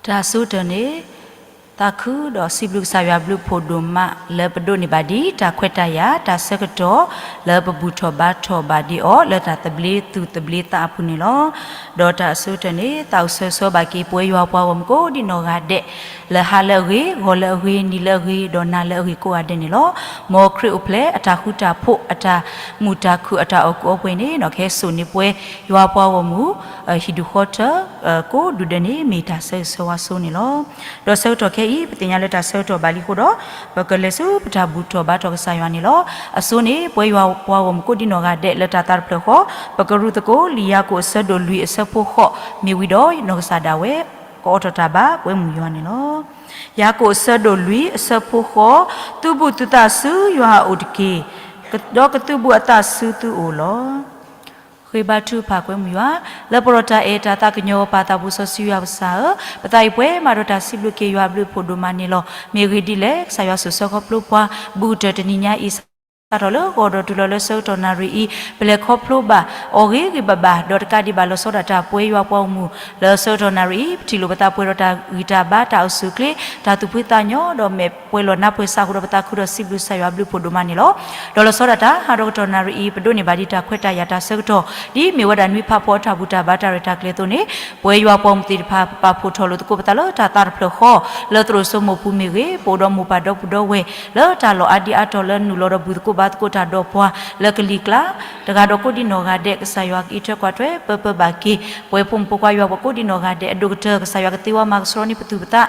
တၢ်အဆိကတၢၢ်န့ၣ်, သးခုဒီးစံးဘျုးကစၢ်ယွၤဘျုးဖှိၣ်ဒိၣ်မးလၢပဒိးန့ၢ်ဘၣ်ဒံးတၢ်ခွဲးတၢ်ယာ် တၢ်ဆၢကတီၢ်လၢပဘူၣ်ထီၣ်ဘါထီၣ်ဘၣ်ဒံးအီၤ လၢတၢ်သဘျ့သူၣ်သဘျ့သးအပူၤန့ၣ်လီၤ. ဒီးတၢ်အဆိကတၢၢ်န့ၣ် သးအိၣ်ဆၢဂ့ၤဆၢဝါဘၣ်က့ၤ ပဝဲယွၤပှၤဂီၢ်မုၢ်ကိးဒံးနီၢ်ဂၤဒဲး, လၢဟါလၢအဂ့ၤ, ဂီၤလၢအဂ့ၤ, နံၤလၢအဂ့ၤ, ဒီးနၤလၢအဂ့ၤကိးဂၤဒဲးန့ၣ်လီၤ. မ်ခရံာ်အိၣ်ဖျဲၣ်အတၢ်ဃူတၢ်ဖိး အတၢ်မုာ်တၢ်ခုၣ် အတၢ်အီၣ်ကူၣ်အီပှဲၤန့ၣ် ကဟဲစိာ်န့ၢ်ပဝဲယွၤပှၤဂီၢ်မုၢ် ဟံၣ်ဒူၣ်ဃီထၢ ကိးဒူၣ်ဒဲးန့ၣ် မ့ၢ်တၢ်ဆၢဂ့ၤဆၢဝါဆိန့ၣ်လီၤ. ဒီးဆၢကတီၢ်ခဲအံၤ ပသ့ၣ်ညါလၢတၢ်ဆၢကတီၢ်ဘၣ်လံအဃိဒီး, ပကလဲၤဆူပတၢ်ဘူၣ်ထီၣ်ဘါထီၣ်ကစၢ်ယွၤန့ၣ်လီၤ. အဆိန့ၣ် ပဝဲယွၤပှၤဂီၢ်မုၢ်ကိးဒံးနီၢ်ဂၤဒဲးလၢတၢ်သးတဖျၢၣ်ဃီ, ပကရူၢ်သကိးလံာ်ယၤကိာ်အဆၢဒိၣ်လွံၢ်အဆၢဖိဃိး မ့ၢ်ဝံၤဒီး နီၢ်ကစၢ်ဒၣ်ဝဲ ကအိးထီၣ်တၢ်ဘါပဝဲမုၢ်ယွၤန့ၣ်လီၤ. ယၤကိာ်အဆၢဒိၣ်လွံၢ်အဆၢဖိဃိး, သုးဘူးသုသးဆူယွၤအအိၣ်တက့ၢ်, ဒီးကသုးဘူးအသးဆူသုအိၣ်လီၤ. ဃ့ဘါထုကဖၣ်ကွဲမုၢ်ယွၤ, လၢပှဲၤဒီးတၢ်အဲၣ်တၢ်သးကညီၤပၢ်သးဘိစီဆှံယွၤပကစၢ်ဧၢ, ပသးအံၤပှဲၤမးဒီးတၢ်စံးဘျုးက့ၤယွၤဘျုးဖှိၣ်ဒိၣ်မးန့ၣ်လီၤ. မ့ၢ်အဂ့ၢ်ဒ်လဲၣ်, ကစၢ်ယွၤဆိၣ်ဆၢခီဖျိပှၤ, ဘူးကတၢၢ်တနံၤညါအံၤ စးထီၣ်လၢဂီၤဒီးတုၤလီၤလၢဆၢကတီၢ်နၣ်ရံၣ်အံၤ, ပလဲၤခီဖျိဘၣ် အီၣ်ဂ့ၤဂ့ၤဘၣ်ဘၣ်, ဒီးတကးဒံးဘၣ်လီၤဆီဒၣ်တၢ်ပဝဲယွၤပှၤဂီၢ်မုၢ် လၢဆၢကတီၢ်နၣ်ရံၣ်အံၤ, ပထံၣ်လိာ်ပသးပှဲၤဒီးတၢ်ဂံၢ်တၢ်ဘါ တၢ်အိၣ်ဆူၣ်အိၣ်ချ့ တၢ်သူၣ်ဖှံသးညီ ဒီးမဲာ်ပှဲၤလီၤနါပှဲၤစးဃိဒီး ပသးခုဒီးစံးဘျုးကစၢ်ယွၤဘျုးဖှိၣ်ဒိၣ်မးန့ၣ်လီၤ. ဒီးလီၤဆီဒၣ်တၢ် ဟးဒီးကတီၢ်နၣ်ရံၣ်အံၤ ပဒိးန့ၢ်ဘၣ်ဒံးတၢ်ခွဲးတၢ်ယာ်တၢ်ဆၢကတီၢ် ဒ်မ့ၢ်ဝဲဒၣ်နွံဖးဖီအတၢ်ဘူၣ်တၢ်ဘါတၢ်ရဲၣ်တၢ်ကျဲၤအသိးန့ၣ်, ပဝဲယွၤပှၤဂီၢ်မုၢ်သ့ၣ်တဖၣ် ပပာ်ဖှိၣ်ထီၣ်လိာ်သကိးပသးလၢတၢ်သးတဖျၢၣ်ဃီ, လၢသရိာ်စိမိၢ်ပူၤမ့ၢ်ဂ့ၤ, ပအိၣ်ဒီးမိၢ်ပၢ်ဒီပုၢ်ဒီဝဲၢ် လၢတၢ်လီၢ်အါဒံအါတီၤလၢနုာ်လီၤဒီးဘူၣ်သကိးဘါသကိးတၢ်ဒီးပှၤ လၢကလံၤကျါ တဂၤဒီးကိးဒံးနီၢ်ဂၤဒဲး ကစၢ်ယွၤကအံးထွဲကွၢ်ထွဲပၢပၢဘၣ်က့ၤ ပဝဲဖိမုၣ်ဖိခွါယွၤပှၤကိးဒံးနီၢ်ဂၤဒဲး အဒိၣ်ကတၢၢ် ကစၢ်ယွၤကသ့ဝါမၤကဆှီန့ၢ်ပသူၣ်ပသး,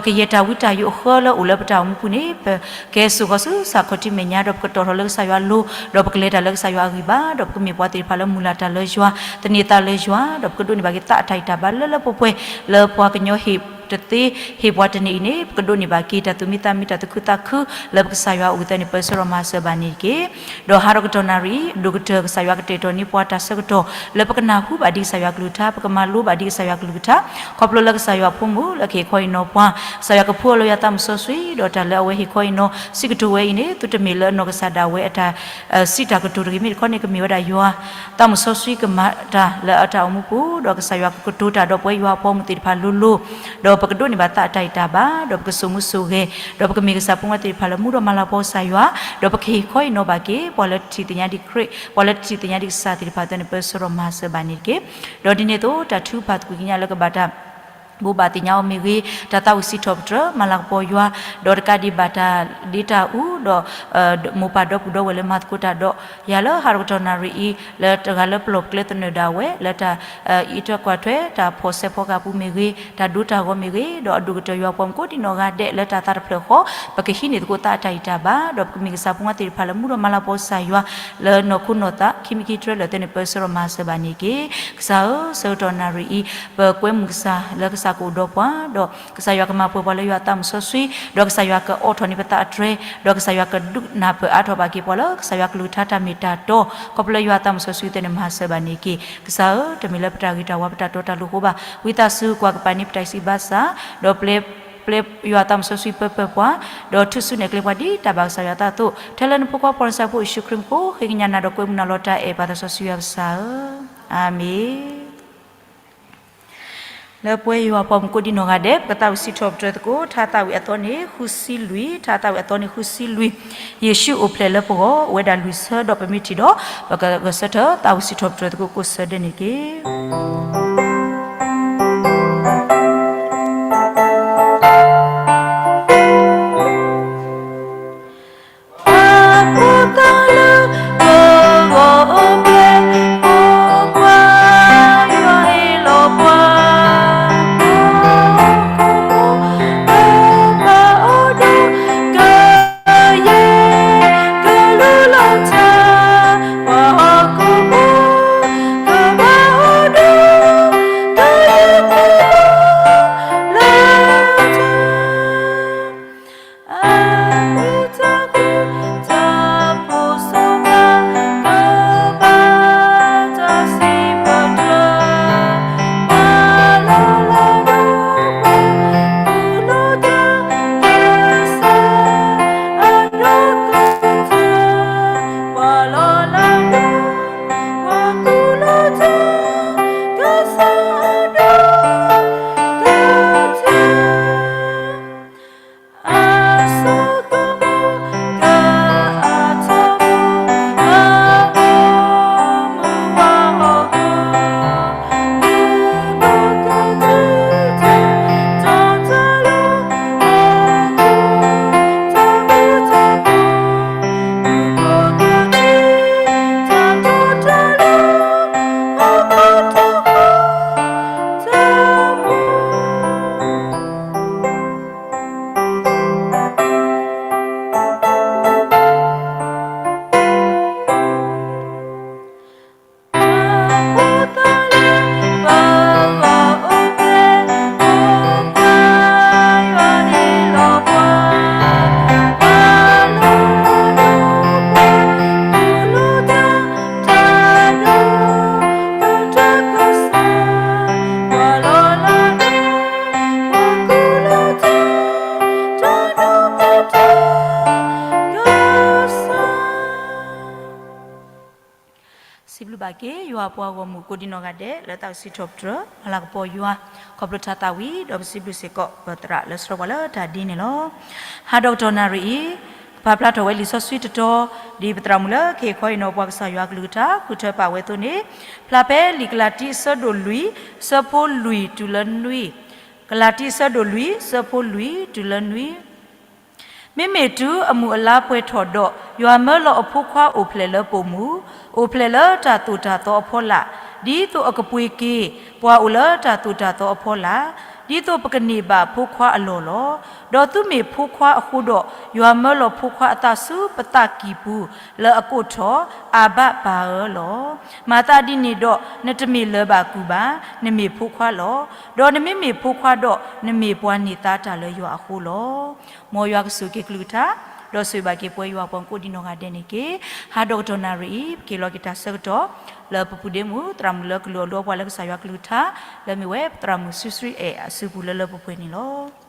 ဒီးကယဲၢ်တၢ်ဝံတၢ်ယိးအဃၢလၢအိၣ်လၢပတၢ်အိၣ်မူပူၤန့ၣ် ပကဲစိာ်ဃီၤဆူစးခီၣ်ထံးမဲာ်ညါ ဒီးပကတီၢ်ထီၣ်လၢကစၢ်ယွၤအလိၤ, ဒီးပကလဲၤတၢ်လၢကစၢ်ယွၤအဂံၢ်ဘါ, ဒီးပကမ့ၢ်ပှၤသ့ၣ်တဖၣ်လၢမုၢ်လၢ်တၢ်လၢယွၤ, သန့ၤသးလၢယွၤ, ဒီးပကဒိးန့ၢ်ဘၣ်က့ၤသးအတၢ်ဂံၢ်တၢ်ဘါလၢလၢပှဲၤပှဲၤ လၢပှၤကညီဟ့ၣ်တသ့ ဟ့ၣ်ပှၤတန့ၢ်အံၤန့ၣ် ပကဒိးန့ၢ်ဘၣ်က့ၤတၢ်သူၣ်မံသးမံ တၢ်သူၣ်ခုသးခု လၢပကစၢ်ယွၤအအိၣ်ကသၢန့ၣ် ပၢဆှၢဒီးမၤစၢၤဘၣ်န့ၣ်တက့ၢ်. ဒီးဟးဒီးကတီၢ်နၣ်ရံၣ် အဒိၣ်ကတၢၢ် ကစၢ်ယွၤကတဲာ်ကတီၤန့ၢ်ပှၤတၢ်ဆၢကတီၢ် လၢပကနၢ်ဟူဘၣ်ဒံးကစၢ်ယွၤကလုၢ်ကထါ, ပကမၤလိဘၣ်ဒံးကစၢ်ယွၤကလုၢ်ကထါ, ခီဖျိလၢကစၢ်ယွၤအဖိမုၣ် လၢကဟ့ၣ်ခီဟ့ၣ်နီၤပှၤ, ကစၢ်ယွၤကဖှူအီၤလၢယွၤသးမုၣ်စီဆှံ, ဒီးတၢ်လၢအဝဲဟ့ၣ်ခီဟ့ၣ်နီၤ စံးကတိၤဝဲအံၤန့ၣ် သုတမ့ၢ်လၢအနီၢ်ကစၢ်ဒၣ်ဝဲအတၢ် စံးတၢ်ကတိၤတဂ့ၤ, မ့ၢ်တခီန့ၣ် ကမ့ၢ်ဝဲဒၣ်ယွၤ သးမုၣ်စီဆှံကမၤတၢ်လၢအတၢ်အိၣ်မူပူၤ, ဒီးကစၢ်ယွၤကကတိၤတၢ်ဒီးပဝဲယွၤအပှၤဂီၢ်မုၢ်သ့ၣ်တဖၣ်လိၤလိၤ, ဒီးပကဒိးန့ၢ်ဘၣ်သးအတၢ်ဂံၢ်တၢ်ဘါ, ဒီးပကစိာ်မူစိာ်ဂဲၤ, ဒီးပကမ့ၢ်ကစၢ်ဖိမါသ့ၣ်တဖၣ်လၢမူဒီးမၤလၤကပီၤကစၢ်ယွၤ, ဒီးပကဟ့ၣ်ခီဟ့ၣ်နီၤဘၣ်က့ၤ ပှၤလၢတထံၣ်သ့ၣ်ညါဒံးခရံာ်, ပှၤလၢတထံၣ်သ့ၣ်ညါဒံးကစၢ်သ့ၣ်တဖၣ်အသိးန့ၣ် ပၢဆှၢဒီးမၤစၢၤဘၣ်န့ၣ်တက့ၢ်. ဒီးဒ်န့ၣ်အသိး တၢ်ထုကဖၣ်သကွံာ်ကညးလၢကဘၣ်တၢ် ဘိးဘၣ်သ့ၣ်ညါအီၤမ့ၢ်ဂ့ၤ, တၢ်သးဝံၣ်စံးထီၣ်ပတြၢၤ မၤလၤကပီၤယွၤ, ဒီးတကးဒံးဘၣ်တၢ်ဒ့တၢ်အူ, ဒီး မိၢ်ပၢ်ဒီပုၢ်ဒီဝဲၢ်လၢမၤသကိးတၢ်ဒီးယၤလၢဟးဒီးကတီၢ်နၣ်ရံၣ်အံၤ, လၢတဂၤလၢပလီၢ်ပကျဲသနၢၣ်ဒၣ်ဝဲ လၢတၢ်အံးထွဲကွၢ်ထွဲ တၢ်ဖီၣ်ဆဲးဖီကဟၣ်ပူၤမ့ၢ်ဂ့ၤ, တၢ်ဒိတၢ်ဂီၤမ့ၢ်ဂ့ၤ, ဒီးအဒိၣ်ကတၢၢ်ယွၤပှၤမုၣ်ကိးဒံးနီၢ်ဂၤဒဲး လၢတၢ်သးတဖျၢၣ်ဃီ, ပကဟံးန့ၢ်သကိးသးအတၢ်ဂံၢ်တၢ်ဘါ, ဒီးပကမ့ၢ်ကစၢ်ဖိမါသ့ၣ်တဖၣ်လၢမူဒီးမၤလၤကပီၤကစၢ်ယွၤ လၢနီၢ်ခိနီၢ်သး ခံမံၤခံတြၢၤလၢာ်သ့ၣ်န့ၣ် ပၢဆှၢဒီးမၤစၢၤဘၣ်န့ၣ်တက့ၢ်. ကစၢ်ဧၢ, ဆၢကတီၢ်နၣ်ရံၣ်အံၤ ပကွဲမုာ်ကစၢ်လၢကစၢ်ကအိၣ်ဒီးပှၤ, ဒီးကစၢ်ယွၤကမၤပှဲၤပှၤလၢယွၤအသးမုၣ်စီဆှံ, ဒီးကစၢ်ယွၤကအိးထီၣ်န့ၢ်ပသးအတြဲၤ, ဒီးကစၢ်ယွၤကဒုးနၢ်ပၢၢ်အါထီၣ်ဘၣ်က့ၤပှၤလၢကစၢ်ယွၤကလုၢ်ကထါတၢ်မ့ၢ်တၢ်တီ, ခီဖျိလၢယွၤအသးမုၣ်စီဆှံသ့ၣ်န့ၣ် မၤစၢၤဘၣ်န့ၣ်တက့ၢ်. ကစၢ်ဧၢ, တမ့ၢ်လၢပတၢ်ဂ့ၤတၢ်ဝါ ပတၢ်တီတၢ်လိၤအဃိဘၣ်, ဝံသးစူၤကွၢ်ကပၤန့ၢ်ပတၢ်စံးဘၣ်ဆၣ်, ဒီးပျဲ ပျဲယွၤအသးမုၣ်စီဆှံပၢပၢပှၤ, ဒီးထုးစုနဲၣ်ကျဲပှၤဒ်တၢ်ဘၣ်ကစၢ်ယွၤအသးအသိး, ထဲလၢနဖိခွါပှၤနစၢဖှိၣ်ယ့ၣ်ၡူးခရံာ်မူခိၣ် ဃ့ကညးနၤဒီးကွဲမုာ်နၤလီၤတၢ်အဲၣ်ပၢ်သးစီဆှံယွၤကစၢ်ဧၢ, အၤမ့ၣ်. လၢပဝဲယွၤပှၤမုၣ်ကိးဒံးနီၢ်ဂၤဒဲး ပကသးဝံၣ်စံးထီၣ်ပတြၢၤသကိး ထါသးဝံၣ်အသီန့ၣ် ဃုဆံလွံၢ်, ထါသးဝံၣ်အသီန့ၣ် ဃုဆံလွံၢ်, ယ့ၣ်ၡူးအိၣ်ဖျဲၣ်လၢပဂီၢ် အိၣ်ဝဲဒၣ်လွံၢ်ဆၢ ဒီးပမ့ၢ်ထံၣ်ဒီး ပကဂဲၤဆၢထၢၣ်သးဝံၣ်စံးထီၣ်ပတြၢၤသကိးကိးဆၢဒဲးန့ၣ်တက့ၢ်. ဘၣ်က့ၤယွၤအပှၤဂီၢ်မုၢ်ကိးဒံနီၢ်ဂၤဒဲး လၢသးကစံးထီၣ်ပတြၢၤ မၤလၤကပီၤယွၤ ခီဖျိထါသးဝံၤ ဒီးပစံးဘျုးစ့ၢ်ကီးပသရၣ်လၢဆှၢပှၤလၢတၢ်ဒ်န့ၣ်လီၤ. ဟါဒီးကတီၢ်နၣ်ရံၣ်အံၤ ကပာ်ဖျါထီၣ်ဝဲလံာ်စီဆှံတတီၤ ဒ်ပသရၣ်မုၣ်လၢကဟ့ၣ်ခီဟ့ၣ်နီၤပှၤကစၢ်ယွၤအကလုၢ်ကထါ ဃုထၢပာ်ဝဲအသိးန့ၣ်, ဖျါဖဲလံာ်ကလၤတံအဆၢဒိၣ်လွံၢ် ဆၢဖိလွံၢ်တုၤလၢနွံ, ကလၤတံအဆၢဒိၣ်လွံၢ် ဆၢဖိလွံၢ်တုၤလၢနွံ မ့မ့ၢ်တုၤအမုၢ်အလါပှဲၤထီၣ်ဒီး ယွၤမၢလီၤအဖိခွါအိၣ်ဖျဲၣ်လၢပိာ်မုၣ်, အိၣ်ဖျဲၣ်လၢတၢ်သိၣ်တၢ်သီအဖီလာ်, ဒ်သိးအကပှ့ၤက့ၤပှၤအိၣ်လၢတၢ်သိၣ်တၢ်သီအဖီလာ်, ဒ်သိးပကန့ၢ်ဘၣ်ဖိခွါအလီၢ်လီၤ. ဒီးသုမ့ၢ်ဖိခွါအဃိဒီး, ယွၤမၢလီၤဖိခွါအသးဆူပသးကံၢ်ပူၤ လၢအကိးထီၣ် အၤဘၤပၢ်ဧၢလီၤ. မၤသးဒ်န့ၣ်ဒီး နတမ့ၢ်လၢၤဘၣ်ကုၢ်ဘၣ်, နမ့ၢ်ဖိခွါလီၤ. ဒီးနမ့မ့ၢ်ဖိခွါဒီး နမ့ၢ်ပှၤန့ၢ်သါတၢ်လၢယွၤအဃိလီၤ. မ်ယွၤကဆိၣ်ဂ့ၤက့ၤကလုၢ်ကထါ, ဒီးဆိၣ်ဂ့ၤဘၣ်က့ၤပဝဲယွၤပှၤကိးဒံနီၢ်ဂၤဒဲးန့ၣ်တက့ၢ်. ဟါဒီးကတီၢ်နၣ်ရံၣ်အံၤ ပက့ၤလီၤက့ၤတၢ်ဆၢကတီၢ် လၢပပူၤဒ့မုၣ် သရၣ်မုၣ်လၢကလုၢ်အီၣ်ဒုးအီပှၤလၢကစၢ်ယွၤကလုၢ်ကထါ လၢမ့ၢ်ဝဲပသရၣ်မုၣ်စုဆှံအဲၣ်အစုပူၤလၢလၢပှဲၤပှဲၤန့ၣ်လီၤ.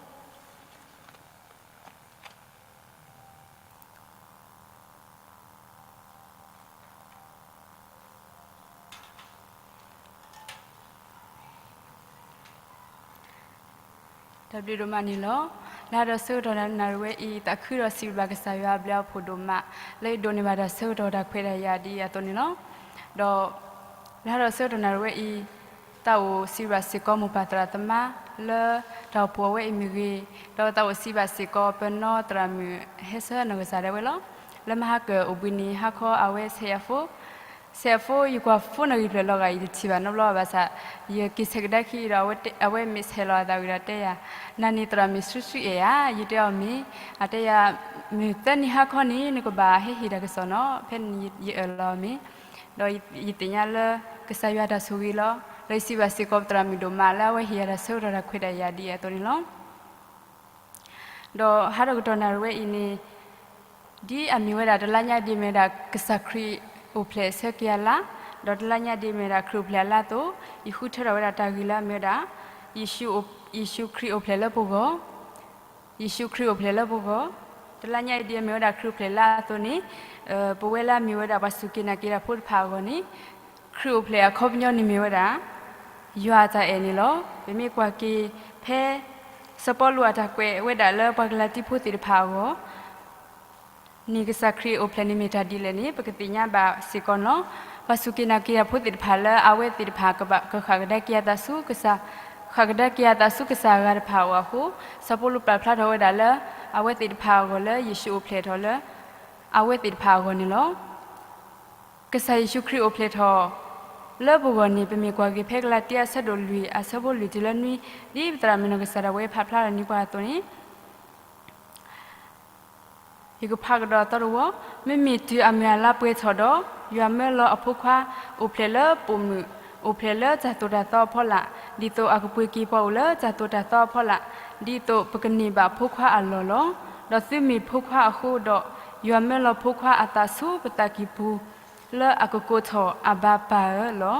တၢ်ဘျုးဒိၣ်မးန့ၣ်လီၤ. လၢဟါဒီးဆၢကတီၢ်နၣ်ရံၣ်ဝဲအံၤ သးခုဒီးစံးဘျုးဘၣ်ကစၢ်ယွၤအဘျုးအဖှိၣ်ဒိၣ်မး လၢယဒိးန့ၢ်ဘၣ်တၢ်ဆၢကတီၢ်တၢ်ခွဲးတၢ်ယာ်ဒ်အံၤအသိးန့ၣ်လီၤ. ဒီး လၢဟါဒီးဆၢကတီၢ်နၣ်ရံၣ်ဝဲအံၤ သးအိၣ်စံးဘျုးဘၣ်စ့ၢ်ကီးမိၢ်ပၢ်သရၣ်သမါ လၢတၢ်အိၣ်ဖှိၣ်အဝဲအံၤမ့ၢ်ဂ့ၤ, ဒီးသးအိၣ်စံးဘျုးဘၣ်စ့ၢ်ကီးပနီၢ်သရၣ်မုၣ်ဟဲဆၢနီၢ်ကစၢ်ဒၣ်ဝဲလီၤ. လၢမဟါကၢၣ်အိၣ်ဘှံးနံၤဟါခီအဝဲဆဲးအဖိ ဆဲးအဖိ ယကွၢ်ဖိနီၣ်ဂံၢ်ဖျၢၣ်လီၤဂာ် ယတထံၣ်ဘၣ်နီတဘျီဘၣ်ဆၣ် ယက့ၤဆဲးကဒါခံဒီး အဝဲမ့ၢ်ဆဲးလီၤအသးဝံၤဒီးတဲယၤ, နၤန့ၣ်သရၣ်မုၣ်စုဆှံအဲၣ်ဧါ, ယတဲအီၤမ့ၢ်, အတဲယၤ, မုၢ်သၢနံၤဟါခီန့ၣ် နကဘၣ်ဟဲဟ့ၣ်တၢ်ကစီၣ်နီၤ, ဖဲန့ၣ်ယအၢၣ်လီၤအီၤမ့ၢ်, ဒီးယသ့ၣ်ညါလၢ ကစၢ်ယွၤတၢ်ဆိၣ်ဂ့ၤလီၤ. ဒီးယစံးဘျုးစ့ၢ်ကီးပသရၣ်မုၣ်ဒိၣ်မးလၢအဝဲဟ့ၣ်ယၤတၢ်ဆၢကတီၢ်တၢ်ခွဲးတၢ်ယာ်ဒ်အံၤအသိးန့ၣ်လီၤ. ဒီးဟါဒီးကတီၢ်နၣ်ရံၣ်ဝဲအံၤန့ၣ် ဒ်အမ့ၢ်ဝဲဒၣ်တလါညါဒ်အမ့ၢ်ဝဲဒၣ် ကစၢ်ခရံာ်အိၣ်ဖျဲၣ်ဆၢက့ၤအလါ, ဒီးတလါညါဒ်အမ့ၢ်ဝဲဒၣ်ခရံာ်အိၣ်ဖျဲၣ်အလါအသိး, ယဃုထၢထီၣ်ဝဲဒၣ်တၢ်ဂ့ၢ်လၢအမ့ၢ်ဝဲဒၣ် ယ့ၣ်ၡူးခရံာ်အိၣ်ဖျဲၣ်လၢပဂီၢ်, ယ့ၣ်ၡူးခရံာ်အိၣ်ဖျဲၣ်လၢပဂီၢ်, တလါညါအံၤဒ်အမ့ၢ်ဝဲဒၣ်ခရံာ်အိၣ်ဖျဲၣ်လါအသိးန့ၣ်, ပဝဲလၢအမ့ၢ်ဝဲဒၣ်ပှၤစူၢ်က့ၤနာ်က့ၤတၢ်ဖိတဖၣ်အဂီၢ်န့ၣ်, ခရံာ်အိၣ်ဖျဲၣ်အခီပညီန့ၣ်မ့ၢ်ဝဲဒၣ် ယွၤအတၢ်အဲၣ်န့ၣ်လီၤ. ပမ့ၢ်ကွၢ်က့ၤဖဲ စီၤပီလူးအတၢ်ကွဲးဝဲဒၣ်လၢပှၤကလၤတံဖိသ့ၣ်တဖၣ်အဂီၢ် န့ၣ်ကစၢ်ခရံာ်အိၣ်ဖျဲၣ်န့ၣ်မ့ၢ်တၢ်ဒ်လဲၣ်န့ၣ် ပကသ့ၣ်ညါဘၣ်စ့ၢ်ကီးန့ၣ်လီၤ. ပှၤစူၢ်က့ၤနာ်က့ၤတၢ်ဖိသ့ၣ်တဖၣ်လၢအဝဲသ့ၣ်တဖၣ်ကဘၣ်ကဃၣ်ကဒါက့ၤအသးဆူကစၢ်, ဃၣ်ကဒါက့ၤအသးဆူကစၢ်အဂၤတဖၣ်အအိၣ်အဃိ, စီၤပီလူးပာ်ဖျါထီၣ်ဝဲဒၣ်လၢ အဝဲသ့ၣ်တဖၣ်အဂီၢ်လၢယ့ၣ်ၡူးအိၣ်ဖျဲၣ်ထီၣ်လၢ အဝဲသ့ၣ်တဖၣ်အဂီၢ်န့ၣ်လီၤ. ကစၢ်ယ့ၣ်ၡူးခရံာ်အိၣ်ဖျဲၣ်ထီၣ် လၢပဂီၢ်န့ၣ် ပမ့ၢ်ကွၢ်က့ၤဖဲကလၤတံအဆၢဒိၣ်လွံၢ် အဆၢဖိလွံၢ်တုၤလၢနွံ, ဒ်ပသရၣ်မုၣ်နီၢ်ကစၢ်ဒၣ်ဝဲဖးဖျါထီၣ်န့ၢ်ပှၤအသိးန့ၣ် ယကဖးကဒီးသီတဝီ, မ့မ့ၢ်တုၤအမုၢ်အလါပှဲၤထီၣ်ဒီး, ယွၤမၢလီၤအဖိခွါ အိၣ်ဖျဲၣ်လၢပိာ်မုၣ်, အိၣ်ဖျဲၣ်လၢတၢ်သိၣ်တၢ်သီအဖီလာ်, ဒ်သိးအကပှ့ၤက့ၤပှၤအိၣ်လၢတၢ်သိၣ်တၢ်သီအဖီလာ်, ဒ်သိးပကန့ၢ်ဘၣ်ဖိခွါအလီၢ်လီၤ. ဒီးသုမ့ၢ်ဖိခွါအဃိဒီး, ယွၤမၢလီၤဖိခွါအသးဆူပသးကံၢ်ပူၤ လၢအကကိးထီၣ်အဘၤပၢ်ဧၢလီၤ.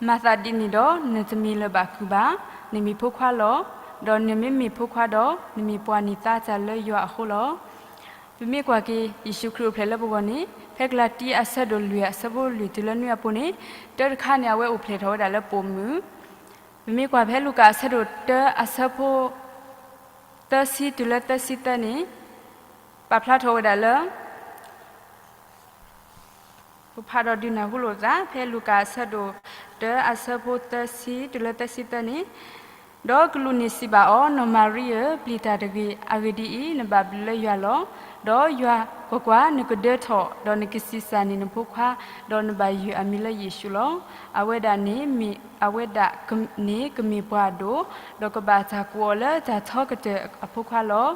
မၤသးဒ်န့ၣ်ဒီး နတမ့ၢ်လၢၤဘၣ်ကုၢ်ဘၣ်, နမ့ၢ်ဖိခွါလီၤ. ဒီးနမ့မ့ၢ်ဖိခွါဒီး, နမ့ၢ်ပှၤန့ၢ်သါတၢ်လၢယွၤအဃိလီၤ. ပမ့ၢ်ကွၢ်က့ၤ ယ့ၣ်ၡူးခရံာ်အိၣ်ဖျဲၣ်လၢပဂီၢ်န့ၣ်, ဖဲကလၤတံအဆၢဒိၣ်လွံၢ်အဆၢဖိလွံၢ်တုၤလၢနွံအပူၤန့ၣ်, တၢတခါန့ၣ် အဝဲအိၣ်ဖျဲၣ်ထီၣ်ဝဲဒၣ်လၢပိာ်မုၣ်, ပမ့ၢ်ကွၢ်ဖဲလူၤကၣ်အဆၢဒိၣ်တၢအဆၢဖိ သၢဆံတုၤလၢသၢဆံသၢန့ၣ်, ပာ်ဖျါထီၣ်ဝဲဒၣ်လၢ ပဖးဒီးဒုးနၢ်ဟူလိာ်သး ဖဲလူၤကၣ်အဆၢဒိၣ်တၢအဆၢဖိသၢဆံတုၤလၢသၢဆံသၢန့ၣ်, ဒီးကလူးန့ၣ်စံးဘၣ်အီၤ, နီၢ်မၤရံဧၢ, ပျံၤတၢ်တဂ့ၤ, အဂ့ၢ်ဒ်အံၤ, နဘၣ်ဘျုးလၢယွၤလီၤ. ဒီးယွၤ, ကွၢ်ကွၢ်, နကဒၢထီၣ်, ဒီးနကဆံးစၢ်န့ၢ်နဖိခွါ, ဒီးနဘၣ်ယုၢ်အမံၤလၢယ့ၣ်ၡူးလီၤ. အဝဲဒၣ်န့ၣ်မ့ၢ်, အဝဲဒၣ်န့ၣ်ကမ့ၢ်ပှၤအဒိၣ်, ဒီးကဘၣ်တၢ်ကိးအီၤလၢတၢ်ထီကတၢၢ်အဖိခွါလီၤ.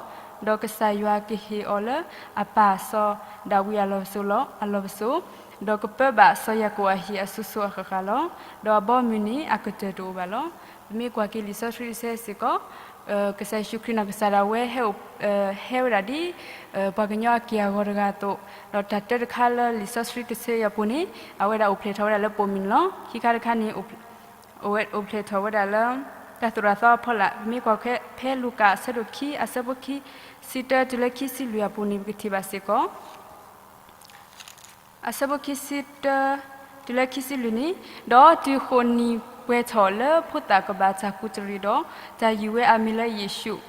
ဒီးကစၢ်ယွၤကဟ့ၣ်အီၤလၢအပၢ်စီၤဒၤဝံးအလီၢ်ပစိာ်, ဒီးကပၢဘၣ်စီၤယၤကိာ်အဟံၣ်အစိၤစိၤအဃၣ်ဃၣ်လီၤ. ဒီးအဘီအမုၢ်န့ၣ်အကတၢၢ်တအိၣ်ဘၣ်လီၤ. ပမ့ၢ်ကွၢ်က့ၤလံာ်စီဆှံတဆၢစ့ၢ်ကီး, ကစၢ်ယ့ၣ်ၡူးခရံာ်နီၢ်ကစၢ်ဒၣ်ဝဲ ဟဲဝဲဒၣ်ဒ် ပှၤကညီအက့ၢ်အဂီၤတဂၤအသိး, ဒီးတၢ်တၢတခါလၢလံာ်စီဆှံတဆၢအံၤအပူၤန့ၣ်, အဝဲဒၣ်အိၣ်ဖျဲၣ်ထီၣ်ဝဲဒၣ်လၢပိာ်မုၣ်န့ၣ်လီၤ. ခံခါတခါန့ၣ် အိၣ်ဖျဲၣ်ထီၣ်ဝဲဒၣ်လၢ တၢ်သိၣ်တၢ်သီအဖီလာ်, ပမ့ၢ်ကွၢ်ဖဲလူၤကၣ်အဆၢဒိၣ်ခံ အဆၢဖိခံဆံတၢတုၤလၢခံဆံလွံၢ်အပူၤန့ၣ် ပကထံၣ်ဘၣ်စ့ၢ်ကီး အဆၢဖိခံဆံတၢ တုၤလၢခံဆံလွံၢ်နံၣ်, ဒီးတုၤဃိးနံၤပှဲၤထီၣ်လၢဖိသၣ်ကဘၣ်တၢ်ကူးတရံးဒီး, တၢ်ယုၢ်ဝဲအမံၤလၢယ့ၣ်ၡူး,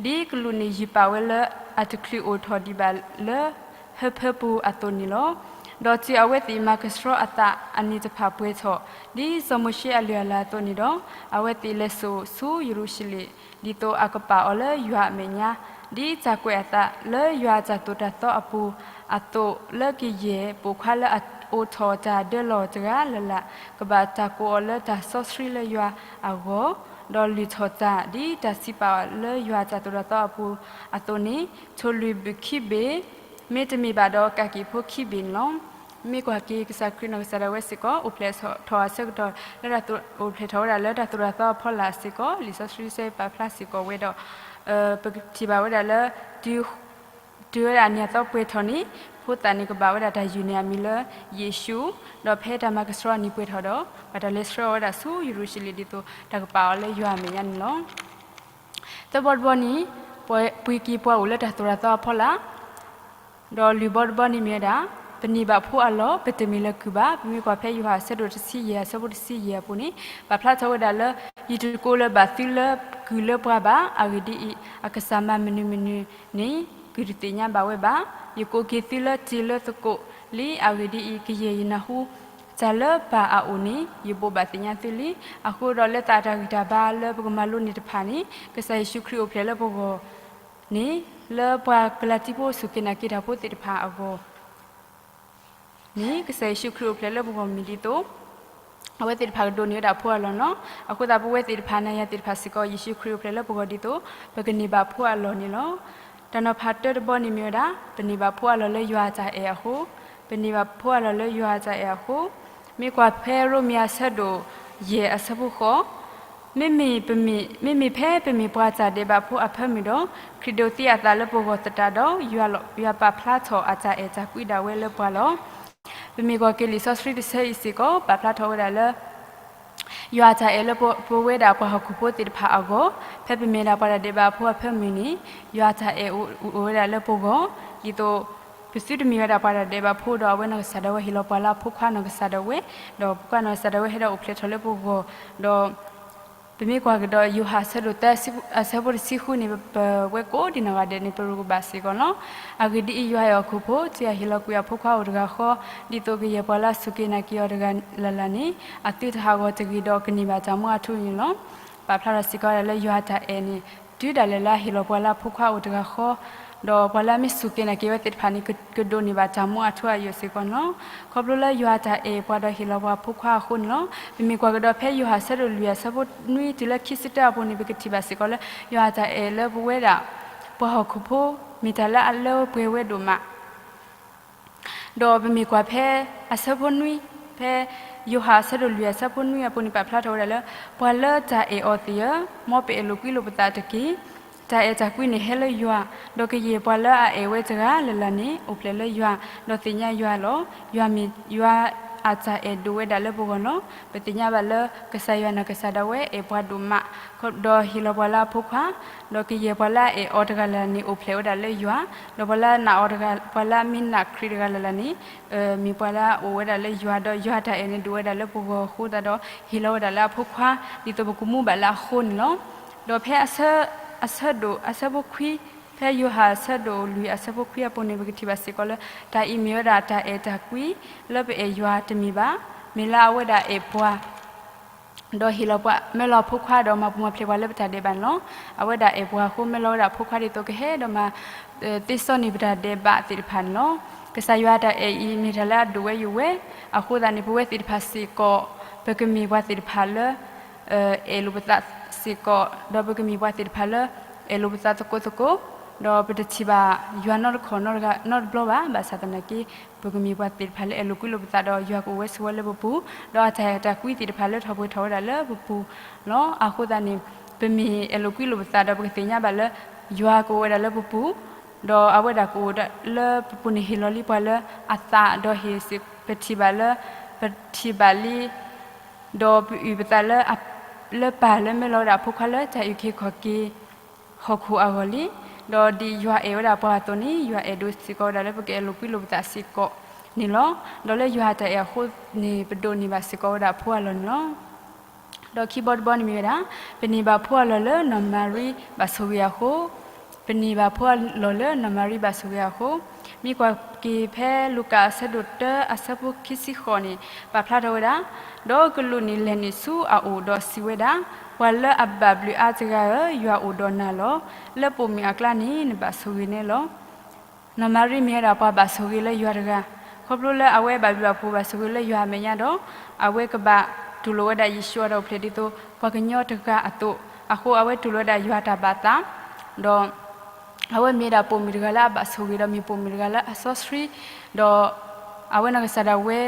ဒ်ကလူးန့ၣ်ယုၢ်ပာ်ဝဲလၢအတချုးအိၣ်ထီၣ်ဒံးဘၣ်လၢ ဟၢဖၢပူၤအသိးန့ၣ်လီၤ. ဒီးတုၤအဝဲသ့ၣ်မၤကဆှီအသးအနံၤတဖၣ်ပှဲၤထီၣ်, ဒ်စီၤမိၤၡ့အလုၢ်အလၢ်အသိးန့ၣ်ဒီး, အဝဲသ့ၣ်လဲၤစိာ်ဆူယရူၤၡလ့ၣ်, ဒ်သိးအကပာ်အီၤလၢယွၤအမဲာ်ညါ, ဒ်တၢ်ကွဲးအသးလၢယွၤအတၢ်သိၣ်တၢ်သီအပူၤအသိး, လၢကယဲၢ်ပိာ်ခွါလၢအအိးထီၣ်တၢ်ဒၢလီၢ်တဂၤလၢ်လၢ်, ကဘၣ်တၢ်ကိးအီၤလၢတၢ်စီဆှံလၢယွၤအဂီၢ်, ဒီးလုၢ်ထီၣ်တၢ်ဒ်တၢ်စံးပာ်အီၤလၢယွၤအတၢ်သိၣ်တၢ်သီအပူၤအသိးန့ၣ်, ထိၣ်လွံၢ်ဘုၣ်ခံဘ့ၣ်, မ့တမ့ၢ်ဘၣ်ဒီးကးက့ၤဖိခံဘ့ၣ်န့ၣ်လီၤ. မ့ၢ်ကွၢ်က့ၤကစၢ်ခရံာ်နီၢ်ကစၢ်ဒၣ်ဝဲစ့ၢ်ကီး အိၣ်ဖျဲၣ်ထီၣ်အဆၢကတီၢ်လၢတၢ်သိၣ်, အိၣ်ဖျဲၣ်ထီၣ်ဝဲဒၣ်လၢတၢ်သိၣ်တၢ်သီအဖီလာ်စ့ၢ်ကီး, လံာ်စီဆှံစဲပာ်ဖျါစ့ၢ်ကီးဝဲဒီး, ပကထံၣ်ဘၣ်ဝဲဒၣ်လၢ တုၤဝဲဒၣ်အနံၤအသီပှဲၤထီၣ်န့ၣ်, ဖိသၣ်န့ၣ်ကဘၣ်ဝဲဒၣ်တၢ်ယုၢ်န့ၢ်အမံၤလၢယ့ၣ်ၡူး, ဒီးဖဲတၢ်မၤကဆှီအနံၤပှဲၤထီၣ်ဒီး, ဘၣ်တၢ်လဲၤဆှၢအီၤဝဲဒၣ်ဆူယရူၤၡလ့ၣ်ဒ်သိးတၢ်ကပာ်အီၤလၢယွၤအမဲာ်ညါန့ၣ်လီၤ. သၢဘီတဘီန့ၣ်, ပှ့ၤက့ၤပှၤအိၣ်လၢတၢ်သိၣ်တၢ်သီအဖီလာ်, ဒီးလွံၢ်ဘီတဘီန့ၣ်မ့ၢ်ဝဲဒၣ်, ပန့ၢ်ဘၣ်ဖိအလီၢ် ပတမ့ၢ်လၢၤကုၢ်ဘၣ်. ပမ့ၢ်ကွၢ်ဖဲယိၤဟၣ်အဆၢဒိၣ်တဆံယဲၢ်အဆၢဖိတဆံယဲၢ်အပူၤန့ၣ်, ပာ်ဖျါထီၣ်ဝဲဒၣ်လၢ, ယတကိးလၢၤဘၣ်သုလၢကုၢ်လၢပှၤဘၣ်. အဂ့ၢ်ဒ်အံၤ, အကစၢ်မၤမနုၤမနုၤန့ၣ်, ကုၢ်တသ့ၣ်ညါဘၣ်ဝဲဘၣ်. ယကိးက့ၤသုလၢတ့ၢ်လၢသကိးလံ. အဂ့ၢ်ဒ်အံၤ, ကယဲၢ်ယနၢ်ဟူတၢ်လၢပၢ်အအိၣ်န့ၣ်, ယဘိးဘၣ်သ့ၣ်ညါသုလံ. အဃိဒီးလၢသးအတၢ်ဂံၢ်တၢ်ဘါလၢပကမၤလိန့ၢ်တဖၣ်န့ၣ်, ကစၢ်ယ့ၣ်ၡူးခရံာ်အိၣ်ဖျဲၣ်လၢပဂီၢ်န့ၣ်, လၢပှၤကလၤတံဖိစူၢ်က့ၤနာ်က့ၤတၢ်ဖိသ့ၣ်တဖၣ်အဂီၢ် န့ၣ်, ကစၢ်ယ့ၣ်ၡူးခရံာ်အိၣ်ဖျဲၣ်လၢပဂီၢ်မ့ၢ်ဒ်သိး အဝဲသ့ၣ်တဖၣ်ကဒိးန့ၢ်ဝဲဒၣ်ဖိအလီၢ်န့ၣ်လီၤ. အဃိသတး ပဝဲသ့ၣ်တဖၣ်နၤယၤသ့ၣ်တဖၣ်စ့ၢ်ကီး ယ့ၣ်ၡူးခရံာ်အိၣ်ဖျဲၣ်လၢပဂီၢ်ဒ်သိး ပကန့ၢ်ဘၣ်ဖိအလီၢ်န့ၣ်လီၤ. တၢ်နီၤဖးတၢတဘီန့ၣ်မ့ၢ်ဝဲဒၣ်, ပန့ၢ်ဘၣ်ဖိအလီၢ်လၢယွၤအတၢ်အဲၣ်အဃိ, ပန့ၢ်ဘၣ်ဖိအလီၢ်လၢယွၤအတၢ်အဲၣ်အဃိ, မ့ၢ်ကွၢ်ဖဲရိမ့ၤအဆၢဒိၣ်ယဲၢ်အဆၢဖိဃိး မ့မ့ၢ်ဖဲပမ့ၢ်ပှၤတၢ်ဒဲးဘးဖိအဖၢမုၢ်ဒီး, ခရံာ်ဒိးသံအသးလၢပဂီၢ်သတးဒီး, ယွၤပာ်ဖျါထီၣ်အတၢ်အဲၣ်တၢ်ကွံဒၣ်ဝဲလၢပှၤလီၤ. ပမ့ၢ်ကွၢ်က့ၤလံာ်စီဆှံတဆၢအံၤစ့ၢ်ကီး ပာ်ဖျါထီၣ်ဝဲဒၣ်လၢ ယွၤအတၢ်အဲၣ်လၢပဝဲဒၣ်ပှၤဟီၣ်ခိၣ်ဖိသ့ၣ်တဖၣ်အဂီၢ်, ဖဲပမ့ၢ်ဒၣ်ပှၤတၢ်ဒဲးဘးဖိအဖၢမုၢ်န့ၣ်, ယွၤအတၢ်အဲၣ်အိၣ်ဝဲဒၣ်လၢပဂီၢ်, ဒ်သိး ပသုတမ့ၢ်ဝဲဒၣ်ပှၤတၢ်ဒဲးဘးဖိဒီး အဝဲနီၢ်ကစၢ်ဒၣ်ဝဲဟ့ၣ်လီၤပှၤလၢအဖိခွါနီၢ်ကစၢ်ဒၣ်ဝဲ, ဒီးပကွၢ်နီၢ်ကစၢ်ဒၣ်ဝဲဟဲဒီးအိၣ်ဖျဲၣ်ထီၣ်လၢပဂီၢ်, ဒီး ပမ့ၢ်ကွၢ်ကဒီးယိၤဟၣ်အဆၢဒိၣ်သၢအဆၢဖိတဆံဃုန့ၣ်, ပဝဲကိးဒံးနီၢ်ဂၤဒဲးန့ၣ် ပရူးကဘၣ်စ့ၢ်ကီးလီၤ. အဂ့ၢ်ဒ်အံၤ, ယွၤအဲၣ်ဟီၣ်ခိၣ်ဖိ, တုၤအဟ့ၣ်လီၤကွံာ်အဖိခွါအိၣ်တဂၤဃီ, ဒ်သိးကယဲၢ်ပှၤလၢအစူၢ်က့ၤနာ်က့ၤအီၤတဂၤလၢ်လၢ်န့ၣ်, အသုတဟးဂီၤတဂ့ၤဒီးကန့ၢ်ဘၣ်တၢ်မူအထူအယိာ်န့ၣ်လီၤ. ပာ်ဖျါထီၣ်စ့ၢ်ကီးဝဲဒၣ်လၢယွၤအတၢ်အဲၣ်န့ၣ်, တုၤဒၣ်လဲာ်လၢအဟ့ၣ်လီၤပှၤလၢအဖိခွါအိၣ်တဂၤဃီ, ဒီးပှၤလၢအမ့ၢ်စူၢ်က့ၤနာ်က့ၤဝဲသ့ၣ်တဖၣ်န့ၣ်, ကဒိးန့ၢ်ဘၣ်တၢ်မူအထူအယိာ်စ့ၢ်ကီးန့ၣ်လီၤ. ခီဖျိလၢယွၤအတၢ်အဲၣ်ပှၤဒီးဟ့ၣ်လီၤပှၤအဖိခွါအဃိန့ၣ်လီၤ. ပမ့ၢ်ကွၢ်ကဒီးဖဲယိၤဟၣ်အဆၢဒိၣ်လွံၢ်အဆၢဖိနွံတုၤလၢခံဆံတၢအပူၤန့ၣ်, ပကထံၣ်ဘၣ်စ့ၢ်ကီးလၢ ယွၤအတၢ်အဲၣ်လၢပဝဲဒၣ် ပှၤဟီၣ်ခိၣ်ဖိ မ့ၢ်တၢ်လၢအလၢပှဲၤဝဲဒိၣ်မး ဒီးပမ့ၢ်ကွၢ်ဖဲအဆၢဖိနွံ, ဖဲယိၤဟၣ်အဆၢဒိၣ်လွံၢ်အဆၢဖိနွံအပူၤန့ၣ် ပာ်ဖျါထီၣ်ဝဲဒၣ်လၢ, ပှၤလၢတၢ်အဲၣ်အီၤသ့ၣ်ဧၢ, မ်ပအဲၣ်လိာ်ကွံလိာ်ပသးတက့ၢ်. တၢ်အဲၣ်တၢ်ကွံန့ၣ်ဟဲလၢယွၤ, ဒီးကယဲၢ်ပှၤလၢအအဲၣ်ဝဲတဂၤလၢ်လၢ်န့ၣ် အိၣ်ဖျဲၣ်လၢယွၤ, ဒီးသ့ၣ်ညါယွၤလီၤ. ယွၤမ့ၢ်, ယွၤအတၢ်အဲၣ်ဒိၣ်ဝဲဒၣ်လၢပဂီၢ်န့ၣ်လီၤ. ပသ့ၣ်ညါဘၣ်လၢကစၢ်ယွၤနီၢ်ကစၢ်ဒၣ်ဝဲအဲၣ်ပှၤဒိၣ်မး, ဒီးဟ့ၣ်လီၤပှၤလၢအဖိခွါ, ဒီးကယဲၢ်ပှၤလၢအအဲၣ်အီၤတဂၤလၢ်လၢ်န့ၣ် အိၣ်ဖျဲၣ်ဝဲဒၣ်လၢယွၤ, ဒီးပှၤလၢအနာ်အီၤတဂၤ, ပှၤလၢအမ့ၢ်နာ်ခရံာ်တဂၤလၢ်လၢ်န့ၣ်, မ့ၢ်ပှၤလၢအအိၣ်ဝဲဒၣ်လၢယွၤ, ဒီးယွၤအတၢ်အဲၣ်န့ၣ်ဒိၣ်ဝဲဒၣ်လၢပဂီၢ်အဃိသတးဒီး ဟ့ၣ်လီၤဝဲဒၣ်လၢအဖိခွါ, ဒ်သိးပကမူဘၣ်လၢအဃိန့ၣ်လီၤ. ဒီးဖဲအဆၢဒိၣ်အဆၢဖိခွံ, ဖဲယိၤဟၣ်အဆၢဒိၣ်လွံၢ်အဆၢဖိခွံအပူၤန့ၣ် ပကထံၣ်ဘၣ်စ့ၢ်ကီးလၢ တၢ်အံၤမ့ၢ်ဝဲဒၣ်တၢ်အဲၣ်တၢ်ကွံ လၢပအဲၣ်ယွၤတမ့ၢ်ဘၣ်, မ့ၢ်လၢအဝဲဒၣ်အဲၣ်ပှၤ ဒီးဟ့ၣ်လီၤပှၤ, မၢလီၤအဖိခွါဒီးမၤပူၤမၤဖျဲးပှၤလၢပတၢ်ဒဲးဘးန့ၣ်လီၤ. အဝဲဒၣ်အဲၣ်ပှၤအဃိ မၢလီၤဝဲဒၣ်အဖိခွါဒ်သိးကဟဲဒီးမၤ, သ့စီန့ၢ်ပတၢ်ဒဲးဘးသ့ၣ်တဖၣ်န့ၣ်လီၤ. ကစၢ်ယွၤအတၢ်အဲၣ်အံၤ မ့ၢ်တၢ်လၢအဒိၣ်ဝဲယိာ်ဝဲ, အဃိသတးန့ၣ် ပဝဲသ့ၣ်တဖၣ်စ့ၢ်ကီး, ပကမ့ၢ်ပှၤသ့ၣ်တဖၣ်လၢ အဲၣ်လိာ်ပသးစ့ၢ်ကီး, ဒီးပကမ့ၢ်ပှၤသ့ၣ်တဖၣ်လၢ အဲၣ်လိာ်ပသးသကိးသကိး, ဒီးပတထံၣ်ဘၣ်ယွၤနီတခီၣ်နီတဘျီဘၣ်. ဘၣ်ဆၣ်သနာ်က့ ပကမ့ၢ်ပှၤသ့ၣ်တဖၣ်လၢအဲၣ်လိာ်ကွံလိာ်ပသး ဒီးယွၤကအိၣ်ဝဲဆိးဝဲလၢပပူၤ, ဒီးအတၢ်အဲၣ်တၢ်ကွံသ့ၣ်တဖၣ်လၢထီၣ်ပှဲၤထီၣ်ဝဲဒၣ်လၢပပူၤလီၤ. အဃိသတးန့ၣ် ပမ့ၢ်အဲၣ်လိာ်ကွံလိာ်ပသးဒီး ပကသ့ၣ်ညါဘၣ်လၢ ယွၤကအိၣ်ဝဲဒၣ်လၢပပူၤ, ဒီးအဝဲဒၣ်ကအိၣ်လၢပပူၤန့ၣ် ဟ့ၣ်လီၤလံပှၤလၢအသး, ဒီးဟ့ၣ်စ့ၢ်ပထံၣ်ဘၣ်လၢ, ပထံၣ်ဘၣ်လံ ဒီးပအုၣ်ပသးလၢ, လၢပၢ်လၢမၢလီၤဝဲဒၣ်အဖိခွါလၢတၢ်အုၣ်က့ၤခီၣ်က့ၤဟီၣ်ခိၣ်အဂီၢ်လံ. ဒီးဒ်ယွၤအဲၣ်ဝဲဒၣ်ပှၤအသိးန့ၣ် ယွၤအဲၣ်ဒိးစ့ၢ်ကီးဝဲဒၣ်လၢပကအဲၣ်လိာ်ကွံလိာ်ပသးစ့ၢ်ကီး. န့ၣ်လီၤ. ဒီးလၢယွၤအတၢ်အဲၣ်အဃိန့ၣ် ပဒိးန့ၢ်ဘၣ်စ့ၢ်ကီးဝဲဒၣ်အဖိအလီၢ်န့ၣ်လီၤ. ဒီးခံဘီတဘီန့ၣ်မ့ၢ်ဝဲဒၣ်, ပန့ၢ်ဘၣ်ဖိအလီၢ်လၢနီၢ်မၤရံဘၣ်ဆိၣ်ဂ့ၤအဃိ, ပန့ၢ်ဘၣ်ဖိအလီၢ်လၢနီၢ်မၤရံဘၣ်ဆိၣ်ဂ့ၤအဃိ, မ့ၢ်ကွၢ်က့ၤဖဲလူၤကၣ်အဆၢဒိၣ်တၢအဆၢဖိခံဆံဃိးန့ၣ် ပာ်ဖျါထီၣ်ဝဲဒၣ်, ဒီးကလူးန့ၣ်လဲၤနုာ်ဆူအအိၣ်ဒီးစံးဝဲဒၣ်, ပှၤလၢအဘၣ်ဘျုးအါတဂၤဧၢ, ယွၤအိၣ်ဒီးနၤလီၤ. လၢပိာ်မုၣ်အကျါန့ၣ် နဘၣ်ဆိၣ်ဂ့ၤန့ၣ်လီၤ. နီၢ်မၤရံမ့ၢ်ဝဲဒၣ်ပှၤဘၣ်ဆိၣ်ဂ့ၤလၢယွၤတဂၤ, ခီဖျိလၢအဝဲဘၣ်ဘျုးဘၣ်ဖှိၣ်ဘၣ်ဆိၣ်ဂ့ၤလၢယွၤအမဲာ်ညါဒီး အဝဲကဘၣ်တူၢ်လိာ်ဝဲဒၣ်ယ့ၣ်ၡူးအတၢ်အိၣ်ဖျဲၣ်ဒ်သိး ပှၤကညီတဂၤအသိး, အဃိအဝဲတူၢ်လိာ်ဝဲဒၣ်ယွၤတၢ်ဘၣ်သး, ဒီး အဝဲမ့ၢ်ဒၣ်ပိာ်မုၣ်တဂၤလၢအဘၣ်ဆိၣ်ဂ့ၤဒီးမ့ၢ်ပိာ်မုၣ်တဂၤလၢအစီဆှံ, ဒီး အဝဲနီၢ်ကစၢ်ဒၣ်ဝဲ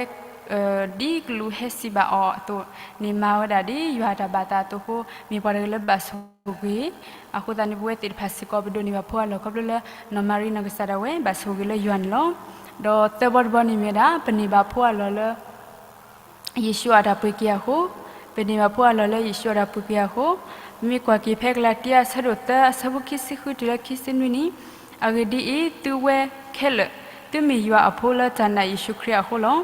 ဒ်ကလူးဟဲစံးဘၣ်အီၤအသိးန့ၣ် မၤဝဲဒၣ်ဒ်ယွၤတၢ်ဘၣ်သးအသိးအဃိ မ့ၢ်ပှၤတဂၤလၢဘၣ်ဆိၣ်ဂ့ၤ, အဃိသတးန့ၣ် ပဝဲသ့ၣ်တဖၣ်စ့ၢ်ကီးပဒိးန့ၢ်ဘၣ်ဖိအလီၢ်ခီဖျိလၢ နီၢ်မၤရံနီၢ်ကစၢ်ဒၣ်ဝဲဘၣ်ဆိၣ်ဂ့ၤလၢယွၤန့ၣ်လီၤ. ဒီးသၢဘီတဘီန့ၣ်မ့ၢ်ဝဲဒၣ် ပန့ၢ်ဘၣ်ဖိအလီၢ်လၢ ယ့ၣ်ၡူးအတၢ်ပှ့ၤက့ၤအဃိ, ပန့ၢ်ဘၣ်ဖိအလီၢ်လၢယ့ၣ်ၡူးအတၢ်ပှ့ၤက့ၤအဃိ, ပမ့ၢ်ကွၢ်က့ၤဖဲကလၤတံအဆၢဒိၣ်သၢအဆၢဖိခံဆံဃုတုၤလၢခံဆံနွံန့ၣ်, အဂ့ၢ်ဒ်အံၤ, သုဝဲခဲလၢာ်, သုမ့ၢ်ယွၤအဖိလၢတၢ်နာ်ယ့ၣ်ၡူးခရံာ်အဃိလီၤ.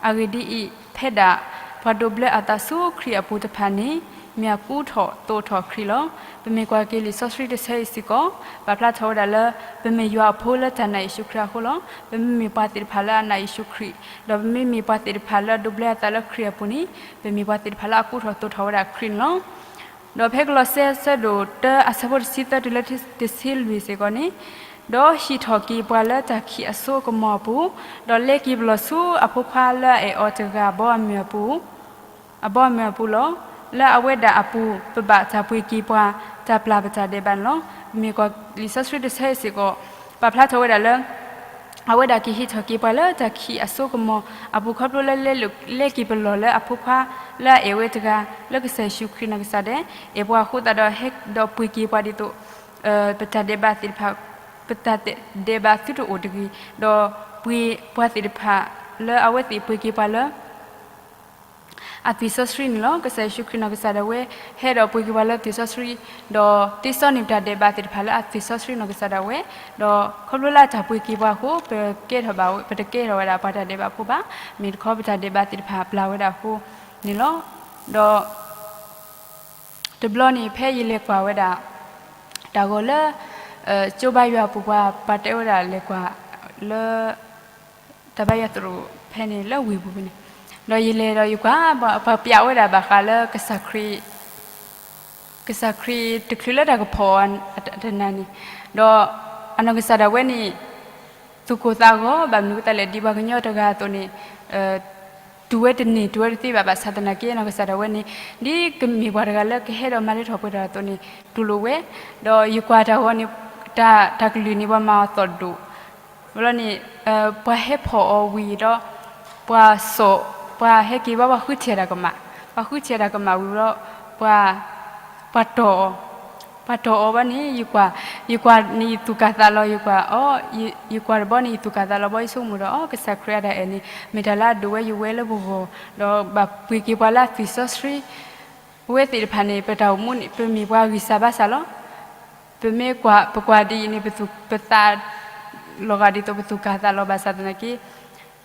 အဂ့ၢ်ဒ်အံၤ, ဖဲဒၣ်ပှၤဒိးဘျၢအသးဆူခရံာ်အပူၤတဖၣ်န့ၣ်, မ့ၢ်အကူထီၣ်သိးထီၣ်ခရံာ်လီၤ. ပမ့ၢ်ကွၢ်က့ၤလံာ်စီဆှံတဆၢအံၤစ့ၢ်ကီး, ပာ်ဖျါထီၣ်ဝဲဒၣ်လၢ ပမ့ၢ်ယွၤအဖိလၢတၢ်နာ်ယ့ၣ်ၡူးခရံာ်အဃိလီၤ. ပမ့မ့ၢ်ပှၤသ့ၣ်တဖၣ်လၢအနာ်ယ့ၣ်ၡူးခရံာ်, ဒီးပမ့မ့ၢ်ပှၤသ့ၣ်တဖၣ်လၢအဒိးဘျၢအသးလၢခရံာ်အပူၤန့ၣ်, ပမ့ၢ်ပှၤသ့ၣ်တဖၣ်လၢအကူထီၣ်သိးထီၣ်ဝဲဒၣ်ခရံာ်န့ၣ်လီၤ. ဒီးဖဲကလီးစဲအဆၢဒိၣ်တၢအဆၢဖိတဆံသၢတုၤလၢ တဆံလွံၢ်စ့ၢ်ကီးန့ၣ်, ဒီးဟံးထီၣ်က့ၤပှၤလၢတၢ်ခံးအစိအကမီၤအပူၤ, ဒီးလဲၤက့ၤပလီၢ်ဆူအဖိခွါလၢအအဲၣ်အီၤတဂၤအဘီအမုၢ်အပူၤ, အဘီအမုၢ်အပူၤလီၤ. လၢအဝဲဒၣ်အပူၤ ပဘၣ်တၢ်ပှ့ၤက့ၤပှၤ တၢ်ပျၢ်ပတၢ်ဒဲးဘးန့ၣ်လီၤ. ပမ့ၢ်ကွၢ်လံာ်စီဆှံတဆၢအံၤစ့ၢ်ကီး, ပာ်ဖျါထီၣ်ဝဲဒၣ်လၢ အဝဲဒၣ်ကဟံးထီၣ်က့ၤပှၤလၢတၢ်ခံးအစိကမီၤအပူၤခီဖျိလၢ လဲၤက့ၤပလီၢ်လၢအဖိခွါလၢအအဲၣ်ဝဲတဂၤ လၢကစၢ်ယ့ၣ်ၡူးခရံာ်နီၢ်ကစၢ်ဒၣ် အဲၣ်ပှၤအဃိသတးဒီး ဟဲဒီးပှ့ၤက့ၤပှၤဒ်သိး ပတၢ်ဒဲးဘးသ့ၣ်တဖၣ်, ပတၢ်ဒဲးဘးသုတအိၣ်တဂ့ၤ, ဒီးပှ့ၤပှၤသ့ၣ်တဖၣ်လၢအဝဲသ့ၣ်ပှ့ၤက့ၤပှၤလၢ အသွံၣ်စီဆှံန့ၣ်လီၤ. ကစၢ်ယ့ၣ်ၡူးခရံာ်နီၢ်ကစၢ်ဒၣ်ဝဲ ဟဲဒီးပှ့ၤက့ၤပှၤလၢသွံၣ်စီဆှံ, ဒီးသ့စီန့ၢ်ပတၢ်ဒဲးဘးသ့ၣ်တဖၣ်လၢအသွံၣ်စီဆှံနီၢ်ကစၢ်ဒၣ်ဝဲ, ဒီးခီဖျိလၢအတၢ်ပှ့ၤက့ၤပှၤအဃိ ပကဲထီၣ်ဘၣ်ဝဲ, ပတကဲထီၣ်ဝဲဒၣ်ပှၤတၢ်ဒဲးဘးဖိဘၣ်, မ့ၢ်တခီပတၢ်ဒဲးဘးသ့ၣ်တဖၣ်ပျၢ်ဝဲဒၣ်အဃိန့ၣ်လီၤ. ဒီး တဘျီန့ၣ် ဖဲယလဲၤကွၢ်ဝဲဒၣ် တၢ်ဂီၤလၢ ကၠိဘါယွၤအပူၤ ပှၤတဲဝဲဒၣ်လဲၤကွၢ်လၢ တၢ်ဘါယွၤသရိာ်ဖဲန့ၣ် လၢဝ့ၢ်ပူၤဖဲန့ၣ်, ဒီးယလဲၤဒီးယကွၢ် ပှၤပျးဝဲဒၣ်ဘၣ်ဃးလၢ ကစၢ်ခရံာ် ကစၢ်ခရံာ်တချုးလၢတၢ်ကဖီၣ်အီၤတနၤန့ၣ်, ဒီးအနီၢ်ကစၢ်ဒၣ်ဝဲန့ၣ် သူၣ်ကိၢ်သးဂီၤ ဘၣ်မနုၤအဃိသတးလဲၣ် ဒ်ပှၤကညီတဂၤအသိးန့ၣ် တူၢ်ဝဲတန့ၢ် တူၢ်ဝဲတသ့ဘၣ် ဘၣ်ဆၣ်သနာ်က့ အနီၢ်ကစၢ်ဒၣ်ဝဲန့ၣ် ဒ်ကမ့ၢ်ပှၤတဂၤလၢကဟဲဒီးမၤလၢထီၣ်ပှဲၤထီၣ်အသိးန့ၣ် တူၢ်လိာ်ဝဲ, ဒီးယကွၢ်တၢ်ဂီၤန့ၣ် တၢ် တၢ်ကလုၢ်န့ၣ် ပှၤမၤအီၤသီၣ်ဒိၣ် ဝံၤလီၤန့ၣ် ပှၤဟဲဖီၣ်အီၤဝံၤဒီး ပှၤစိာ် ပှၤဟဲက့ၤဘၣ် ပှၤဃုထံၣ်အတၢ်ကမၣ်, ပှၤဃုထံၣ်အတၢ်ကမၣ်ဝံၤဒီး ပှၤ ပှၤတီၢ်အီၤ, ပှၤတီၢ်အီၤဘၣ်န့ၣ် ယကွၢ်, ယကွၢ်န့ၣ်ယသူၣ်ကၢ်သးလီၤ ယကွၢ်အီၤ, ယကွၢ်တဘျီန့ၣ် ယသူၣ်ကၢ်သးလီၤဘၣ် ယဆိကမိၣ်ဒီး အီ ကစၢ်ခရံာ်အတၢ်အဲၣ်န့ၣ် မ့ၢ်တၢ်လၢအဒိးဝဲယဝဲလၢပဂီၢ် ဒီးဘၣ်ပှ့ၤက့ၤပှၤလၢအသွံၣ်စီဆှံ ပဝဲသ့ၣ်တဖၣ်န့ၣ် ပတၢ်အိၣ်မူန့ၣ် ပမ့ၢ်ပှၤဂံၢ်စၢ်ဘါစၢ်လီၤ. ပမ့ၢ်ကွၢ် ပကွၢ်ဒ်အံၤန့ၣ် ပသူၣ် ပသးလီၤဂာ်ဒ်သိး ပသူၣ်ကၢ်သးလီၤ ဘၣ်ဆၣ်သနာ်က့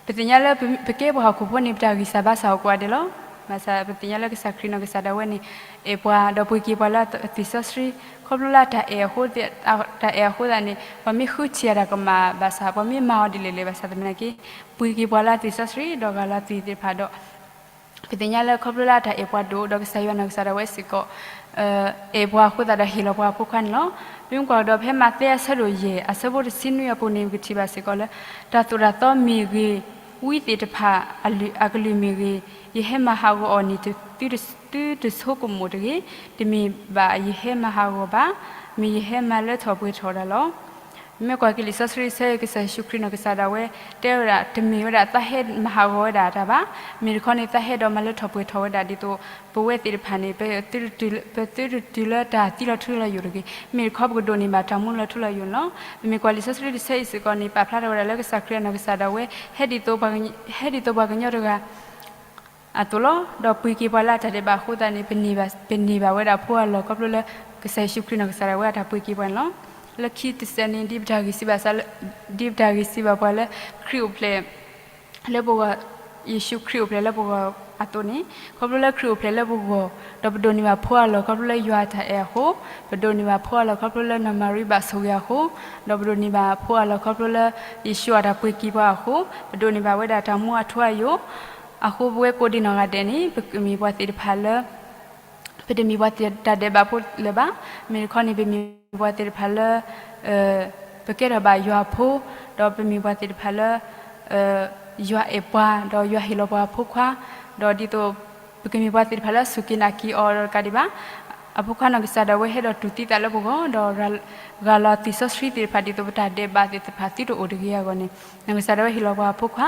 ပသ့ၣ်ညါလၢပကဲပှၤဟီၣ်ခိၣ်ဖိန့ၣ် ပတၢ်ဂံၢ်စၢ်ဘါစၢ်အိၣ်ကိးဂၤဒဲးလီၤ. ဘၣ်ဆၣ်ပသ့ၣ်ညါလၢကစၢ်ခရံာ်နီၢ်ကစၢ်ဒၣ်ဝဲန့ၣ် အဲၣ်ပှၤဒီးပှ့ၤက့ၤပှၤလၢအသွံၣ်စီဆှံ ခီဖျိလၢတၢ်အဲၣ်အဃိ တၢ်အဲၣ်အဃိသတးန့ၣ် ပှၤမ့ၢ်ဃုထံၣ်အတၢ်ကမၣ်ဘၣ်ဆၣ် ပှၤမ့ၢ်မၤအီၤဒ်လဲၣ်လဲၣ်ဘၣ်ဆၣ်သနာ်က့ ပှ့ၤက့ၤပှၤလၢအသွံၣ်စီဆှံ ဒီးဂၢ်လၢအသွံၣ်သ့ၣ်တဖၣ်ဒီး ပသ့ၣ်ညါလၢခီဖျိလၢတၢ်အဲၣ်ပှၤဒိၣ် ဒီးကစၢ်ယွၤနီၢ်ကစၢ်ဒၣ်ဝဲစ့ၢ်ကီး အဲၣ်ပှၤအဃိသတးဒီးဟ့ၣ်လီၤပှၤအဖိခွါန့ၣ်လီၤ. ပမ့ၢ်ကွၢ်ကဒီးဖဲမးသဲအဆၢဒိၣ်ယဲၢ် အဆၢဖိတဆံနွံအပူၤန့ၣ် ပကထံၣ်ဘၣ်စ့ၢ်ကီးလၢ တၢ်သိၣ်တၢ်သီမ့ၢ်ဂ့ၤ, ဝံသ့ၣ်တဖၣ်အကလုၢ်မ့ၢ်ဂ့ၤ, ယဟဲမၤဟးဂီၤအီၤန့ၣ် သုတဆိကမိၣ်တဂ့ၤ, တမ့ၢ်ဘၣ်ယဟဲမၤဟးဂီၤဘၣ်, မ့ၢ်ယဟဲမၤလၢထီၣ်ပှဲၤထီၣ်ဝဲဒၣ်လီၤ. မ့ၢ်ကွၢ်က့ၤလံာ်စီဆှံတဆၢအံၤ ကစၢ်ယ့ၣ်ၡူးခရံာ်နီၢ်ကစၢ်ဒၣ်ဝဲ တဲဝဲဒၣ် တမ့ၢ်ဝဲဒၣ်သးဟဲမၤဟးဂီၤဝဲဒၣ်တၢ်ဘၣ်, မ့ၢ်တခီန့ၣ် သးဟဲဒီးမၤလၢထီၣ်ပှဲၤထီၣ်ဝဲဒၣ်ဒ်သိး ပဝဲသ့ၣ်တဖၣ်န့ၣ် ပသုတတုၤလၢတၢ်သံလီၤထူလီၤယိာ်တဂ့ၤ, မ့ၢ်တခီပကဒိးန့ၢ်ဘၣ်တၢ်မူလၢထူလၢယိာ်န့ၣ်လီၤ. ပမ့ၢ်ကွၢ်လံာ်စီဆှံတဆၢအံၤစ့ၢ်ကီးန့ၣ် ပာ်ဖျါထီၣ်ဝဲဒၣ်လၢကစၢ်ခရံာ်အနီၢ်ကစၢ်ဒၣ်ဝဲ ဟဲဒ်သိးပှၤကညီတဂၤ အသိးလီၤ. ဒီးပှ့ၤက့ၤပှၤလၢအတၢ်ဒဲးဘးအဃိသတးန့ၣ် ပန့ၢ်ဘၣ်, ပန့ၢ်ဘၣ်ဝဲဒၣ်ဖိအလီၢ်ခီဖျိလၢ ကစၢ်ယ့ၣ်ၡူးခရံာ်နီၢ်ကစၢ်ဒၣ်ဝဲအတၢ်ပှ့ၤက့ၤပှၤန့ၣ်လီၤ. လၢခံတစဲးန့ၣ် ဒ်ပတၢ်ဂံၢ်စံးဘၣ်စးလၢ, ဒ်ပတၢ်ဂံၢ်စံးဘၣ်ပှၤလၢ ခရံာ်အိၣ်ဖျဲၣ် လၢပဂီၢ်, ယ့ၣ်ၡူးခရံာ်အိၣ်ဖျဲၣ်လၢပဂီၢ်အသိးန့ၣ်, ခီဖျိလၢခရံာ်အိၣ်ဖျဲၣ်လၢပဂီၢ်, ဒီးပဒိးန့ၢ်ဘၣ်ဖိအလီၢ်ခီဖျိလၢယွၤအတၢ်အဲၣ်အဃိ, ပဒိးန့ၢ်ဘၣ်ဖိအလီၢ်ခီဖျိလၢနီၢ်မၤရံဘၣ်ဆိၣ်ဂ့ၤအဃိ, ဒီးပဒိးန့ၢ်ဘၣ်ဖိအလီၢ်ခီဖျိလၢယ့ၣ်ၡူးအတၢ်ပှ့ၤကံၢ်ပှၤအဃိ, ပဒိးန့ၢ်ဘၣ်ဝဲဒၣ်တၢ်မူအထူအယိာ်အဃိ, ပဝဲကိးဒံနီၢ်ဂၤဒဲးန့ၣ် ပကမ့ၢ်ပှၤသ့ၣ်တဖၣ်လၢ ပတမ့ၢ်ပှၤတၢ်ဒဲးဘးဖိလၢၤဘၣ်. မ့ၢ်တခီန့ၣ် ပမ့ၢ်ပှၤသ့ၣ်တဖၣ်လၢ ပကဲထီၣ်ဘၣ်ယွၤအဖိ, ဒီးပမ့ၢ်ပှၤသ့ၣ်တဖၣ်လၢ ယွၤအဲၣ်ပှၤ, ဒီးယွၤဟ့ၣ်လီၤပှၤအဖိခွါ, ဒီးဒ်သိး ပကမ့ၢ်ပှၤသ့ၣ်တဖၣ်လၢစူၢ်က့ၤနာ်က့ၤအီၤဒီးတကးဒံးဘၣ်. အဖိခွါနီၢ်ကစၢ်ဒၣ်ဝဲဟဲဒီးတူၢ်သံသးလၢပဂီၢ်, ဒီးရၤလီၤသ့ၣ်စီဆှံသ့ၣ်တဖၣ် ဒ်သိးပတၢ်ဒဲးဘးသ့ၣ်တဖၣ်သုတအိၣ်တဂ့ၤအဂီၢ်န့ၣ်, နီၢ်ကစၢ်ဒၣ်ဝဲဟ့ၣ်လီၤပှၤအဖိခွါ,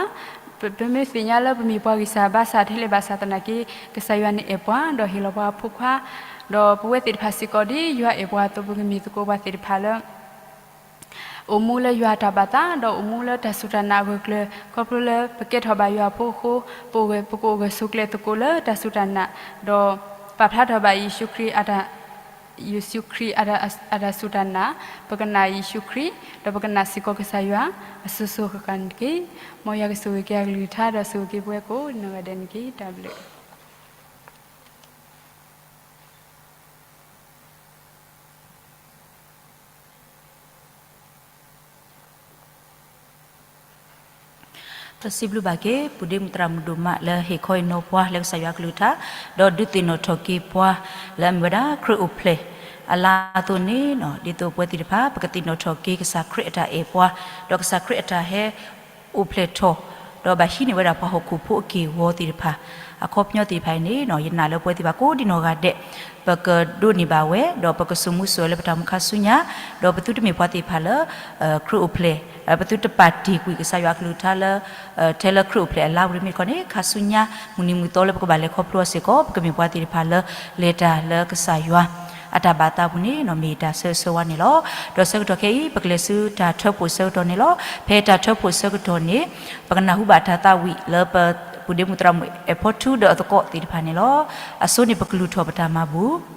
ပမ့ၢ်သ့ၣ်ညါလၢပမ့ၢ်ပှၤဂံၢ်စၢ်ဘါစၢ်ထဲလဲၣ်ဘၣ်ဆၣ်သနာ်က့ ကစၢ်ယွၤန့ၣ်အဲၣ်ပှၤ ဒီးဟ့ၣ်လီၤပှၤအဖိခွါ, ဒီးပဝဲသ့ၣ်တဖၣ်စ့ၢ်ကီး ဒ်ယွၤအဲၣ်ပှၤအသိး ပကမ့ၢ်သကိးပှၤသ့ၣ်တဖၣ်လၢ အိၣ်မူလၢယွၤအတၢ်ဘၣ်သး ဒီးအိၣ်မူလၢတၢ်စူၢ်တၢ်နာ်အဂၢၢ်ကျၢၤ ခီဖျိလၢပကဲထီၣ်ဘၣ်ယွၤအဖိအဃိ, ပကအိၣ်ဂၢၢ်ဆိးကျၢၤသကိးလၢတၢ်စူၢ်တၢ်နာ်, ဒီးပာ်ဖျါထီၣ်ဘၣ်ယ့ၣ်ၡူးခရံာ်အတၢ်, ယ့ၣ်ၡူးခရံာ်အတၢ်စူၢ်တၢ်နာ်, ပကနၣ်ယ့ၣ်ၡူးခရံာ်, ဒီးပကနၣ်စ့ၢ်ကီးကစၢ်ယွၤအစိၤစိၤဃၣ်ဃၣ်န့ၣ်တက့ၢ်. မ်ယွၤကဆိၣ်ဂ့ၤက့ၤအကလုၢ်ကထါ ဒီးဆိၣ်ဂ့ၤက့ၤပဝဲကိးနီၢ်ဂၤဒဲးန့ၣ်တက့ၢ်. တၢ်ဘျုး ပစံးဘျုးဘၣ်က့ၤ ပုၢ်ဒ့မုၣ်သရၣ်မုၣ်ဒိၣ်မးလၢဟ့ၣ်ခီဟ့ၣ်နီၤပှၤလၢကစၢ်ယွၤကလုၢ်ကထါ, ဒီးဒုးသ့ၣ်နီၣ်ထီၣ်က့ၤပှၤ လၢအမ့ၢ်ဝဲဒၣ်ခရံာ်အိၣ်ဖျဲၣ်အလါအသိးန့ၣ်, ဒ်သိးပဝဲသ့ၣ်တဖၣ် ပကသ့ၣ်နီၣ်ထီၣ်က့ၤကစၢ်ခရံာ်အတၢ်အဲၣ်ပှၤ, ဒီးကစၢ်ခရံာ်အတၢ်ဟဲအိၣ်ဖျဲၣ်ထီၣ်, ဒီးဘၣ်ဟံးန့ၢ်ဝဲဒၣ်ပှၤဟီၣ်ခိၣ်ဖိအက့ၢ်အဂီၤသ့ၣ်တဖၣ်, အခီပညီသ့ၣ်တဖၣ်အံၤန့ၣ်, ယနာ်လၢပဝဲသ့ၣ်တဖၣ်ကိးဒံနီၢ်ဂၤဒဲး ပကဒိးန့ၢ်ဘၣ်ဝဲ, ဒီးပကစိာ်မူစိာ်ဝဲလၢပတၢ်အိၣ်မူခါဆူညါ, ဒီးပသုတမ့ၢ်ပှၤသ့ၣ်တဖၣ်လၢ ခရံာ်အိၣ်ဖျဲၣ်, ပသုတပာ်တ့ၢ်ကွံာ်ကစၢ်ယွၤအကလုၢ်ကထါလၢ ထဲလၢခရံာ်အိၣ်ဖျဲၣ်အလါပူၤန့ၣ်မ့ၢ်တခီန့ၣ်, ခါဆူညါ မုၢ်နံၤမုၢ်သီလၢပကဘၣ်လဲၤခီဖျိအီၤစ့ၢ်ကီး ပကမ့ၢ်ပှၤသ့ၣ်တဖၣ်လၢ လဲၤတၢ်လၢကစၢ်ယွၤအတၢ်ဘၣ်သးပူၤန့ၣ် မ့ၢ်တၢ်ဆၢဂ့ၤဆၢဝါန့ၣ်လီၤ. ဒီးဆၢကတီၢ်ခဲအံၤ ပကလဲၤဆူတၢ်ထၢဖှိၣ်ဆၢကတီၢ်န့ၣ်လီၤ. ဖဲတၢ်ထၢဖှိၣ်ဆၢကတီၢ်န့ၣ် ပကနၢ်ဟူဘၣ်တၢ်သးဝံၣ်လၢပပုၢ်ဒ့မုၣ်သရၣ်မုၣ်အဲၣ်ဖီထူဒီးအသကိးသ့ၣ်တဖၣ်န့ၣ်လီၤ. အဆိန့ၣ် ပကလုၢ်ထီၣ်ပတၢ်မၤဘူၣ်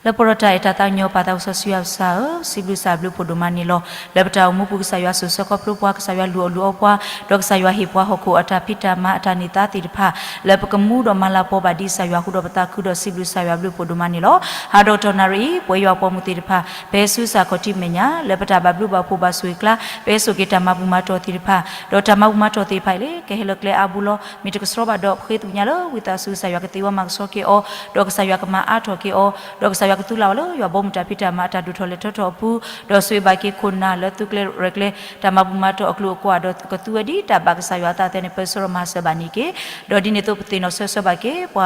လၢပှဲၤဒီးတၢ်အဲၣ်တၢ်သးကညီၤပာ်သးကစီဆှံယွၤကစၢ်ဧၢ, စံးဘျုးကစၢ်အဘျုးဖှိၣ်ဒိၣ်မးန့ၣ်လီၤ. လၢပတၢ်အိၣ်မူပူၤ ကစၢ်ယွၤစိာ်ဆှၢခီဖျိပှၤ, ကစၢ်ယွၤလုၢ်အီၣ်လုၢ်အီပှၤ, ဒီးကစၢ်ယွၤဟ့ၣ်ပှၤဟီၣ်ခိၣ်အတၢ်ဖံးတၢ်မၤအတၢ်န့ၢ်သါသ့ၣ်တဖၣ် လၢပကမူဒီးမၤလၤကပီၤဘၣ်ဒ်ကစၢ်ယွၤအဃိဒီးပသးခုဒီးစံးဘျုးကစၢ်ယွၤအဘျုးဖှိၣ်ဒိၣ်မးန့ၣ်လီၤ. ဟးဒီးတနၣ်ရံၣ်အံၤ ပဝဲယွၤပိာ်မုၣ်သ့ၣ်တဖၣ် ပဟဲဆူကစၢ်ခီၣ်ထံးမဲာ်ညါ လၢပတၢ်ဘၣ်ဘျုးဘၣ်ဖှိၣ်ဘၣ်ဆိၣ်ဂ့ၤကျါ ပဟဲစိာ်က့ၤတၢ်မၤဘူၣ်မၤတီၢ်သ့ၣ်တဖၣ်, ဒီးတၢ်မၤဘူၣ်မၤတီၢ်သ့ၣ်တဖၣ်အံၤလၢ ကဟဲလၢကျဲအါဘိလီၤ. မ့ၢ်တကဆှီဘၣ်ဒီး ပဃ့သကွံာ်ညါလၢဝံသးစူၤ ကစၢ်ယွၤကသ့ဝဲမၤကဆှီက့ၤအီၤ, ဒီးကစၢ်ယွၤကမၤအါထီၣ်က့ၤအီၤ, ဒီးကစၢ်ယွၤကသူလၢ်ဝဲလၢယွၤဘီမုၢ်တၢ်ဖံးတၢ်မၤအတၢ်ဒိၣ်ထီၣ်လဲၤထီထီၣ်အပူၤ, ဒီးဆိၣ်ဂ့ၤဘၣ်က့ၤခိၣ်နၢ်လၢသုကျဲရဲၣ်ကျဲၤ တၢ်မၤဘူၣ်မၤတီၢ်အကျိၤအကျဲ ဒီးကသူဝဲဒ်တၢ်ဘၣ်ကစၢ်ယွၤအသးအသဲန့ၣ် ပၢဆှၢဒီးမၤစၢၤဘၣ်န့ၣ်တက့ၢ်. ဒီးဒ်န့ၣ်အသိး ပသ့ၣ်နီၣ်ဆၢဆၢဘၣ်က့ၤ ပှ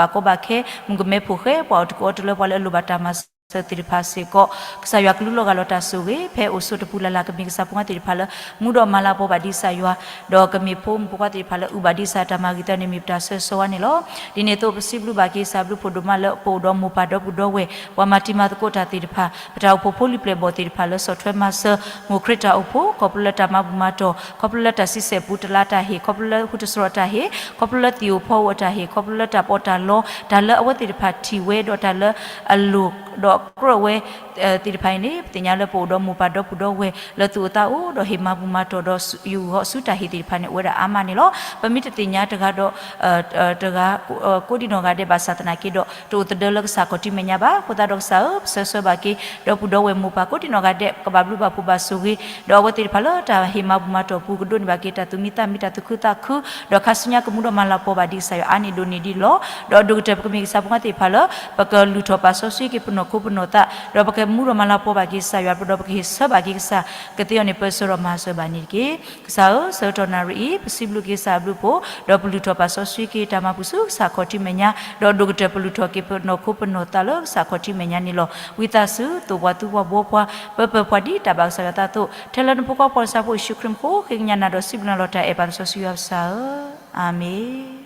ၤဘၣ်ကီဘၣ်ခဲ မုၣ်ကမဲဖိဃဲ ပှၤအီၣ်တကူအီတလၢ ပှၤလၢအလိၣ်ဘၣ်တၢ်မၤစၢၤသ့ၣ်တဖၣ်စ့ၢ်ကီး, ကစၢ်ယွၤကလူလီၤဂာ်လီၤတၢ်ဆိၣ်ဂ့ၤ ဖဲအိၣ်ဆိးတပူၤလၢ်လၢ် ကမ့ၢ်ကစၢ်ဖိခွါသ့ၣ်တဖၣ်လၢ မူဒီးမၤလၤကပီၤဘၣ်ဒ်ကစၢ်ယွၤ, ဒီးကမ့ၢ်ဖိမုၣ်ဖိခွါသ့ၣ်တဖၣ်လၢအုၣ်ဘၣ်ဒ်ကစၢ်တၢ်မၤဂ့ၤသးန့ၣ် မ့ၢ်ပတၢ်ဆၢဂ့ၤဆၢဝါန့ၣ်လီၤ. ဒ်န့ၣ်အသိးပစံးဘျုးဘၣ်က့ၤကစၢ်ဘျုးဖှိၣ်ဒိၣ်မးလၢပအိၣ်ဒီးမိၢ်ပၢ်ဒီပုၢ်ဒီဝဲၢ် ပှၤမၤတံၤမၤသကိးတၢ်သ့ၣ်တဖၣ်, ပတၢ်အိၣ်ဖှိၣ်ဖိလံၤပျဲၢ်ဘီၣ်သ့ၣ်တဖၣ်လၢဆီၣ်ထွဲမၤစၢၤ မိၢ်ခရံာ်တၢ်အိၣ်ဖှိၣ် ခီဖျိလၢတၢ်မၤဘူၣ်မၤတီၢ်, ခီဖျိလၢတၢ်ဆံဆဲၣ်ပူတလါတၢ်ဟ့ၣ်, ခီဖျိလၢဟူတစရီတၢ်ဟ့ၣ်, ခီဖျိလၢသံၣ်ဧိၤဖီဧိၤအတၢ်ဟ့ၣ်, ခီဖျိလၢတၢ်ပီးတၢ်လီ တၢ်လၢအဝဲသ့ၣ်တဖၣ်ထံၣ်ဝဲဒီးတၢ်လၢအလိၣ်ဒီးအကြၢးဝဲသ့ၣ်တဖၣ်အံၤန့ၣ် ပသ့ၣ်ညါလၢပအိၣ်ဒီးမိၢ်ပၢ်ဒီပုၢ်ဒီဝဲၢ်လၢသူၣ်အိၣ်သးအိၣ် ဒီးဟ့ၣ်မၤဘူၣ်မၤတီၢ်ဒီးယူးယီၣ်ဆူတၢ်ဟ့ၣ်သ့ၣ်တဖၣ်န့ၣ် အိၣ်ဝဲဒၣ်အါမးန့ၣ်လီၤ. ပမ့ၢ်တသ့ၣ်ညါတဂၤဒီး တဂၤ ကိးဒံနီၢ်ဂၤဒဲးဘၣ်ဆၣ်သနာ်က့ဒီး တအိၣ်သဒၢလၢကစၢ်ခီၣ်ထံးမဲာ်ညါဘၣ်. အဃိသတးဒီးကစၢ်ဧၢ, ပဆၢဂ့ၤဆၢဝါဘၣ်က့ၤ ဒီပုၢ်ဒီဝဲၢ်မိၢ်ပၢ်ကိးဒံနီၢ်ဂၤဒဲး ကဘၣ်ဘျုးဘၣ်ဖှိၣ်ဘၣ်ဆိၣ်ဂ့ၤ, ဒီးအဝဲသ့ၣ်တဖၣ်လၢတၢ်ဟ့ၣ်မၤဘူၣ်မၤတီၢ်ပူၤ ကဒိးန့ၢ်ဘၣ်က့ၤတၢ်သူၣ်မံသးမံ တၢ်သူၣ်ခုသးခု, ဒီးခါဆူညါကမူဒီးမၤလၤကပီၤဘၣ်ဒ်ကစၢ်ယွၤအါန့ၢ်ဒိၣ်န့ၢ်ဒံးလီၤ. ဒီးဒိၣ်ကတၢၢ်ပကမ့ၢ်ကစၢ်ဖိခွါသ့ၣ်တဖၣ်လၢ ပကလုၢ်ထီၣ်ပာ်စီဆှံက့ၤပနီၢ်ခိပနီၢ်သး, ဒီးပကမူဒီးမၤလၤကပီၤဘၣ်က့ၤကစၢ်ယွၤ ဒီးပကဟ့ၣ်ဆၢဘၣ်က့ၤကစၢ် ကသ့အီၤန့ၣ် ပၢဆှၢဒီးမၤစၢၤဘၣ်န့ၣ်တက့ၢ်. ကစၢ်ဧၢ, ဆၢကတီၢ်နၣ်ရံၣ်အံၤ ပစံးဘျုးက့ၤကစၢ်အဘျုးအဖှိၣ်, ဒီးပလုၢ်ထီၣ်ပာ်စီဆှံက့ၤတၢ်မၤဘူၣ်ဆူကစၢ်ခီၣ်ထံးမဲာ်ညါ, ဒီးဒိၣ်ကတၢၢ်ပလုၢ်ထီၣ်က့ၤပနီၢ်ခိပနီၢ်သးလၢကစၢ်ခီၣ်ထံးမဲာ်ညါန့ၣ်လီၤ. ဝံသးစူၤ သိၣ်ပှၤသူပှၤဘှီပှၤ, ပၢပၢၤပှၤဒ်တၢ်ဘၣ်ကစၢ်ယွၤအသးအသိး, ထဲလၢနဖိခွါပှၤနဆါဖိယ့ၣ်ၡူးခရံာ်မူခိၣ် ဃ့ကညးနၤဒီးစံးဘျုးနၤလီၤ တၢ်အဲၣ်ပၢ်သးစီဆှံယွၤကစၢ်ဧၢ, အၤမ့ၣ်.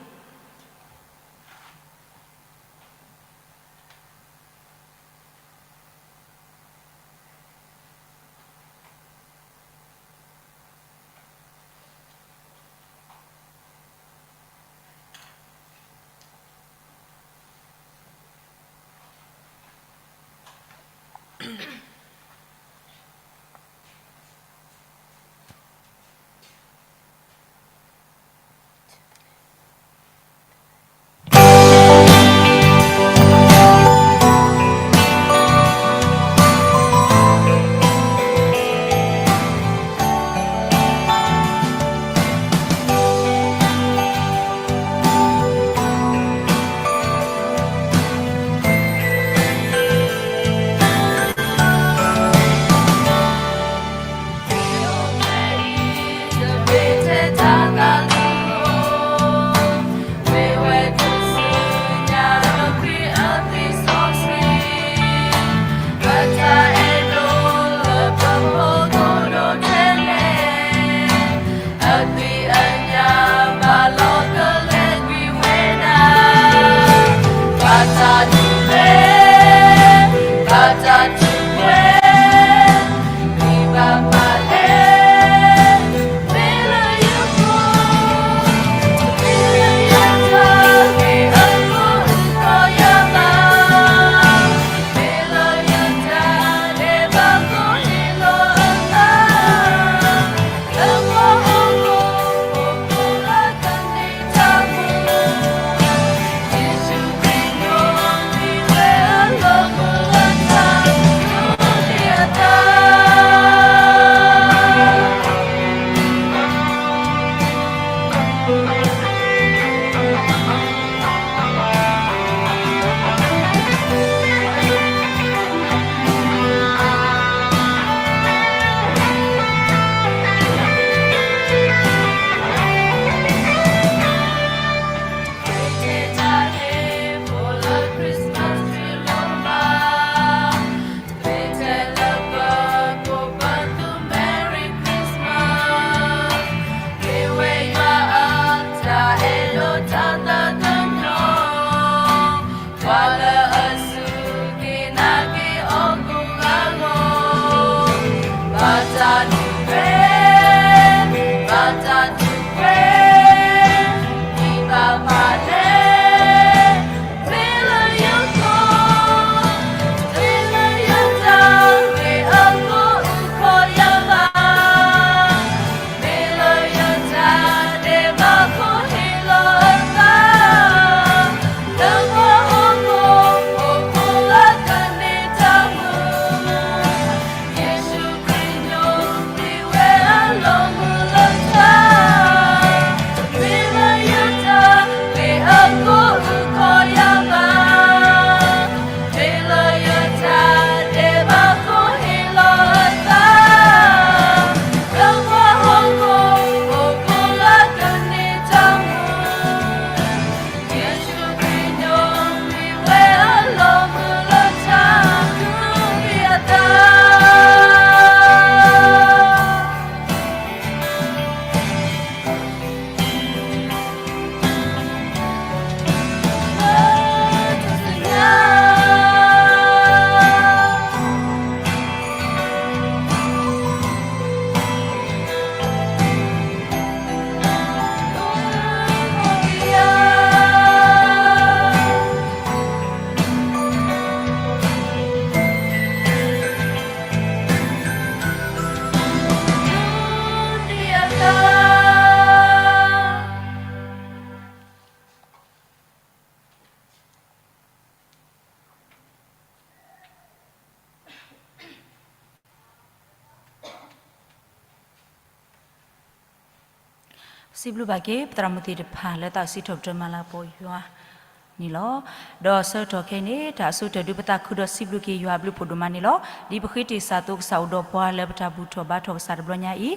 စံးဘျုးဘၣ်က့ၤ ပသရၣ်မုၣ်သ့ၣ်တဖၣ်လၢသးစံးထီၣ်ပတြၢၤမၤလၤကပီၤယွၤန့ၣ်လီၤ. ဒီးဆၢကတီၢ်ခဲအံၤန့ၣ် တၢ်အဆိကတၢၢ်ဒုးပသးခုဒီးစံးဘျုးက့ၤယွၤအဘျုးဖးဒိၣ်မးန့ၣ်လီၤ. ဒ်ပဃ့တ့ၢ်စၢ်အသိး ကစၢ်အိၣ်ဒီးပှၤလၢပတၢ်ဘူၣ်ထီၣ်ဘါထီၣ်ကစၢ်တဘျီညါအံၤ